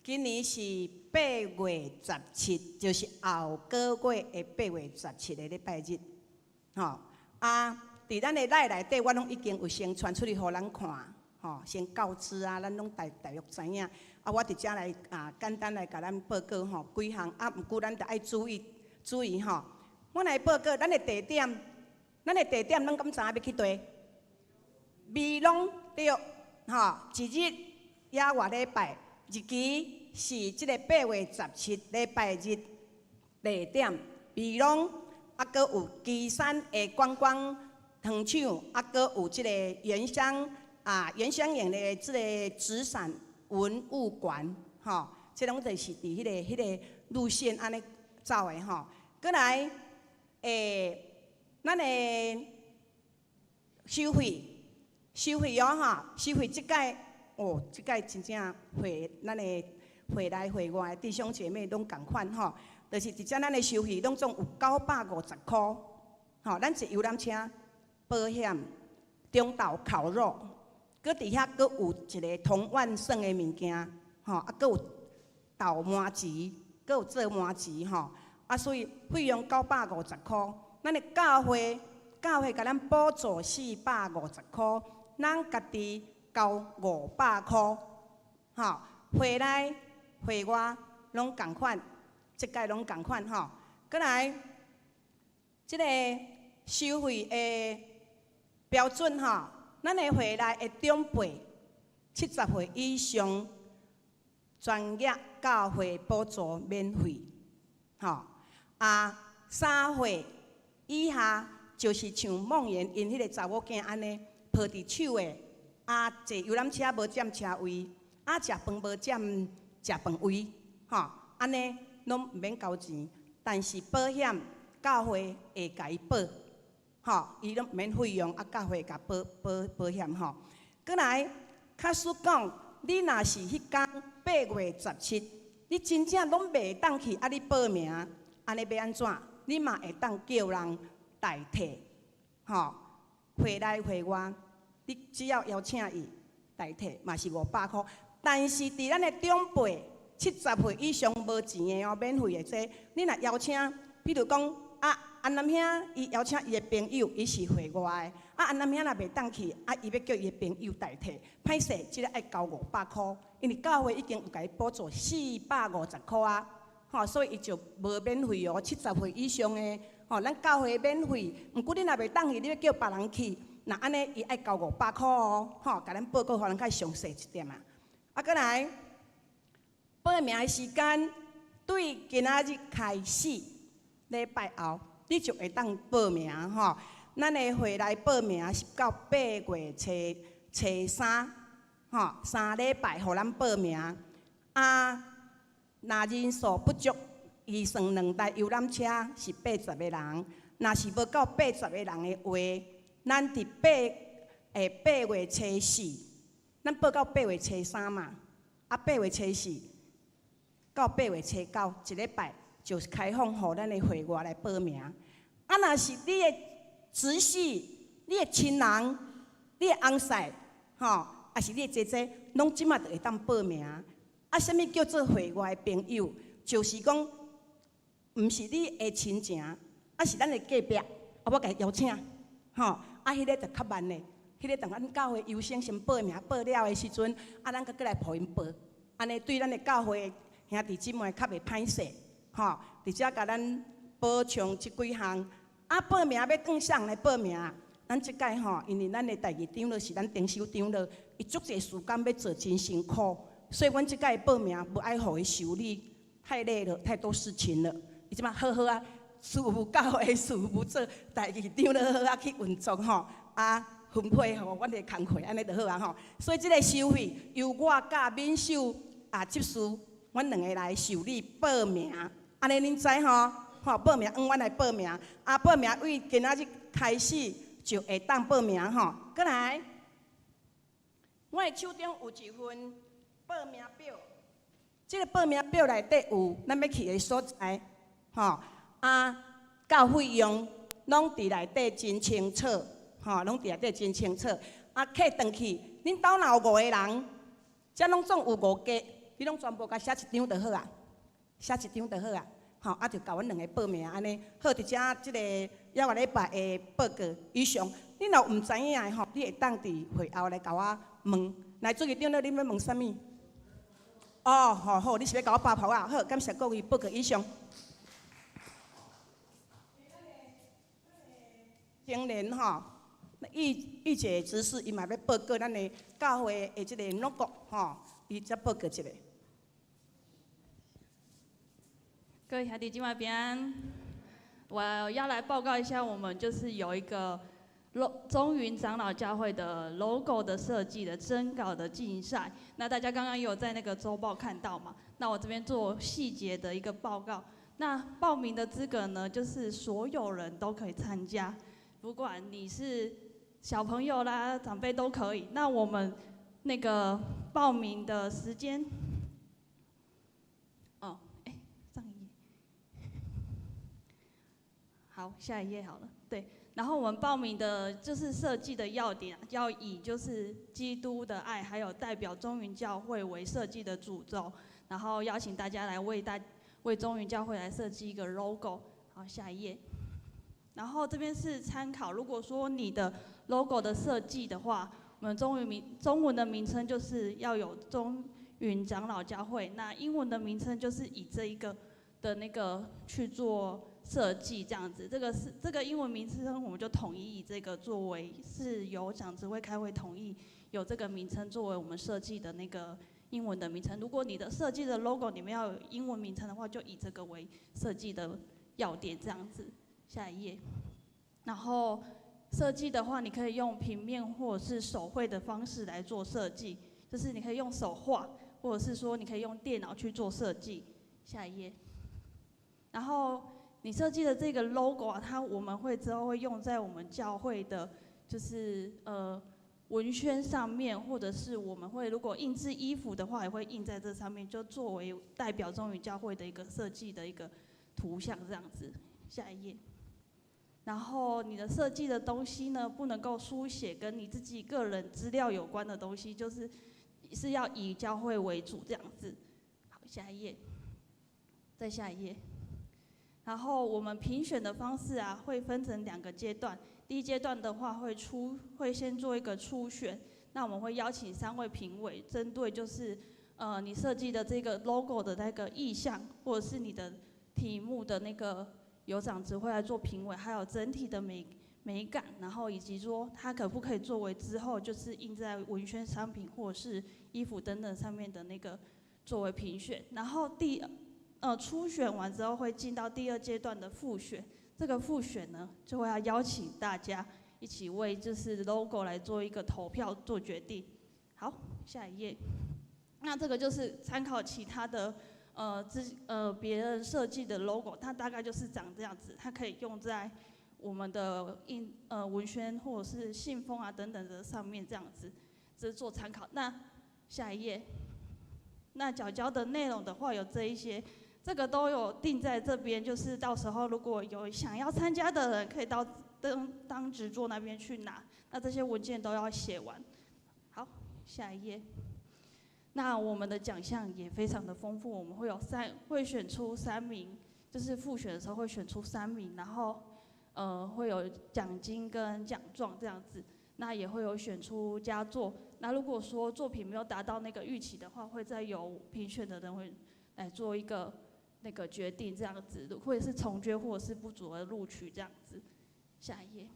今年是8月17，就是後個月的八月十七的禮拜日，吼啊！佇咱的內內底，我攏已經有先傳出去予咱看，吼，先告知啊，咱攏大約知影。啊，我佇遮來啊，簡單來共咱報告吼幾項啊，毋過咱著愛注意注意吼。我來報告，咱的地點，咱的地點，咱敢知影欲去佗？美濃對，吼，一日野外禮拜，日期是這个8月17禮拜日，地點美濃，啊，閣有旗山的觀光糖廠，啊，閣有這个原鄉啊原鄉營的這个紙傘文物館，吼，這攏就是佇彼个路線按呢走的吼。閣來，咱的收費，收費哦吼，收費這擺。哦，這擺真正會咱的會內會外的弟兄姐妹攏仝款吼，就是佇遮咱的收費攏總有950箍，吼，咱坐遊覽車、保險、中晝烤肉，閣佇遐閣有一个童萬耍的物件，吼，啊，閣有鬥麻糍，閣有做麻糍吼，啊，所以費用950箍，咱的教會教會共咱補助450箍，咱家己交500箍，吼，會內會外攏仝款，這擺攏仝款吼。閣來，這个收費的標準吼，咱的會內的長輩70歲以上，全額教會補助免費，吼。啊，3歲以下就是像夢妍𪜶彼个查某囝按呢，抱佇手的。啊，坐遊覽車無佔車位，啊，食飯無佔食飯位，吼，按呢攏毋免交錢，但是保險教會會共伊保，吼，伊攏毋免費用，啊，教會共保保保險吼。閣來，假使講你若是彼工8月17，你真正攏袂當去，啊，你報名，按呢欲按怎？你嘛會當叫人代替，吼，會內會外。你只要邀請伊，代替，嘛是五百箍。但是佇咱的長輩70歲以上無錢的哦，免費的這，你若邀請，比如講啊，安南兄伊邀請伊的朋友，伊是會外的，啊安南兄若袂當去，啊伊欲叫伊的朋友代替，歹勢，這个愛交五百箍，因為教會已經有共伊補助450箍啊，吼，所以伊就無免費哦，七十歲以上的，吼，咱教會免費，毋過你若袂當去，你欲叫別人去，若按呢伊愛交五百箍哦，吼，共咱報告，予咱較詳細一點啊。啊，閣來報名的時間對今仔日開始，禮拜後你就會當報名吼。咱的會內報名是到8月初初三，吼，3禮拜予咱報名。啊，若人數不足，預算兩台遊覽車是80個人，若是無夠八十個人的話，咱佇8月初四，咱報到八月初三嘛，啊八月初四到8月初九，一禮拜就是開放予咱的會外來報名。啊，若是你的侄婿、你的親人、你的翁婿，吼，抑是你的姐姐，攏這馬就會當報名。啊，啥物叫做會外的朋友？就是講，毋是你的親情，啊是咱的隔壁，啊我共伊邀請，吼，啊彼个就較慢咧。彼个等咱教會優先先報名報了的時陣，啊咱閣閣來予𪜶報，按呢對咱的教會兄弟姊妹較袂歹勢，吼。佇遮共咱補充這幾項。啊，報名欲轉啥人來報名？咱這擺吼，因為咱的第二長老是咱丁修長老，伊足濟時間欲做真辛苦，所以阮這擺報名無愛予伊受理，太累了，太多事情了。伊這擺好好啊，事務教會事務做，第二長老好好啊去運作吼，啊分配予阮的工課，按呢就好啊吼。所以這个收費由我佮敏秀啊執事，阮兩个來受理報名，按呢恁知吼？吼，報名，阮來報名，啊，報名對今仔日開始就會當報名吼。閣來，我的手中有一份報名表，這个報名表內底有咱欲去的所在，吼，啊，佮費用攏佇內底真清楚，吼，攏佇內底真清楚。啊，客轉去，恁兜若有五個人，這攏總有五格，你攏全部共寫一張就好啊，寫一張就好啊。吼，啊，就共阮兩个報名按呢。好，佇遮這个抑個禮拜的報告以上，你若有毋知影的吼，你會當佇會後來共我問。來，主任長老，你欲問啥物？哦，好好，你是欲共我包袱啊？好，感謝各位報告以上。青年吼，玉玉姐執事伊嘛欲報告咱的教會的這个 logo 吼，伊才報告一下。各位兄弟姊妹平安，我要來報告一下，我們就是有一個中雲長老教會的 logo 的設計的徵稿的競賽。那大家剛剛有在那個週報看到嘛？那我這邊做細節的一個報告。那報名的資格呢，就是所有人都可以參加，不管你是小朋友啦、長輩都可以。那我們那個報名的時間，哦，哎，上一頁。好，下一頁好了。對，然後我們報名的就是設計的要點，要以就是基督的愛，還有代表中雲教會為設計的主軸，然後邀請大家來為中雲教會來設計一個 logo。好，下一頁。然後這邊是參考，如果說你的 logo 的設計的話，我們中雲名中文的名稱就是要有中雲長老教會，那英文的名稱就是以這一個的那個去做設計這樣子，這個是這個英文名稱，我們就統一以這個作為是由長執會開會同意有這個名稱作為我們設計的那個英文的名稱。如果你的設計的 logo 裡面要有英文名稱的話，就以這個為設計的要點這樣子。下一頁，然後設計的話，你可以用平面或者是手繪的方式來做設計，就是你可以用手畫，或者是說你可以用電腦去做設計。下一頁，然後你設計的這個 logo 啊，它我們會之後會用在我們教會的，就是文宣上面，或者是我們會如果印製衣服的話，也會印在這上面，就作為代表中雲教會的一個設計的一個圖像這樣子。下一頁。然后你的设计的东西呢，不能够书写跟你自己个人资料有关的东西，就是是要以教会为主这样子。好，下一页，再下一页。然后我们评选的方式啊，会分成两个阶段。第一阶段的话，会先做一个初选，那我们会邀请三位评委，针对就是你设计的这个 logo 的那个意象，或者是你的题目的那个有长执会来做评委，还有整体的美感，然后以及说它可不可以作为之后就是印在文宣商品或者是衣服等等上面的那个作为评选。然后初选完之后会进到第二阶段的复选，这个复选呢就会要邀请大家一起为就是 logo 来做一个投票做决定。好，下一页。那这个就是参考其他的别人设计的 logo，它大概就是长这样子，它可以用在我们的文宣或者是信封啊等等的上面这样子，这是做参考。那下一页，那缴交的内容的话有这一些，这个都有定在这边，就是到时候如果有想要参加的人，可以到当值桌那边去拿。那这些文件都要写完。好，下一页。那我们的奖项也非常的丰富，我们会选出三名，就是复选的时候会选出三名，然后会有奖金跟奖状这样子。那也会有选出佳作。那如果说作品没有达到那个预期的话，会再由评选的人会来做一个那个决定，这样子，会是重决或者是不足额录取这样子。下一页。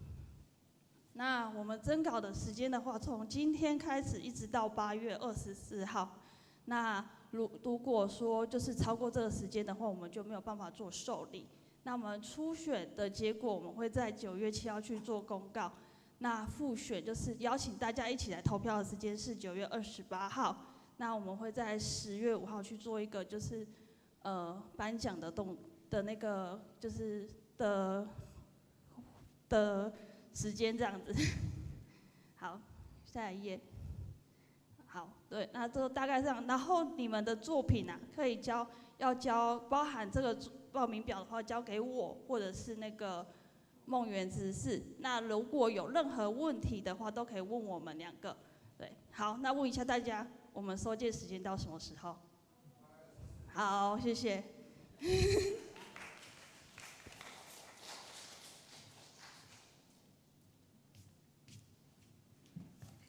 那我们征稿的时间的话，从今天开始一直到8月24号。那如果说就是超过这个时间的话，我们就没有办法做受理。那我们初选的结果，我们会在9月7号去做公告。那复选就是邀请大家一起来投票的时间是9月28号。那我们会在10月5号去做一个就是颁奖的动的那个就是的时间这样子。好，下一页。好，对，那这大概这样。然后你们的作品啊，可以交要交包含这个报名表的话，交给我或者是那个梦圆执事。那如果有任何问题的话，都可以问我们两个。对，好，那问一下大家，我们收件时间到什么时候？好，谢谢。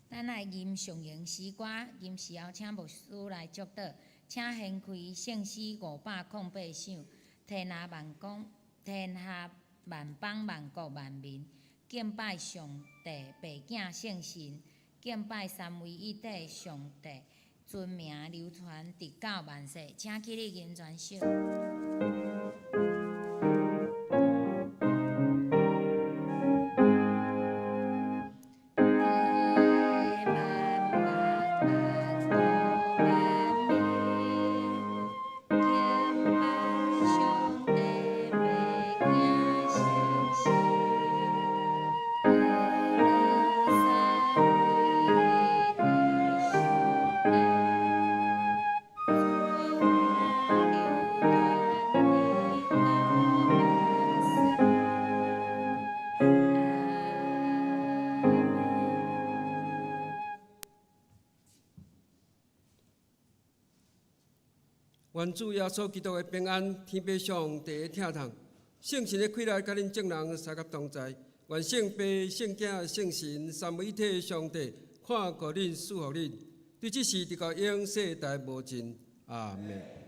咱來吟上榮詩歌，吟時後請牧師來祝禱，請掀開聖詩508首，天下萬邦萬國萬民，敬拜上帝白囝聖神，敬拜三位一體上帝，尊名流傳直到萬世。請起立吟全首。愿主耶穌基督的平安、天父上帝的疼痛、聖神的氣力，佮恁眾人相佮同在。願聖父、聖囝、聖神三位一體的上帝看顧恁、賜福恁，對這時直到永世代無盡。阿門。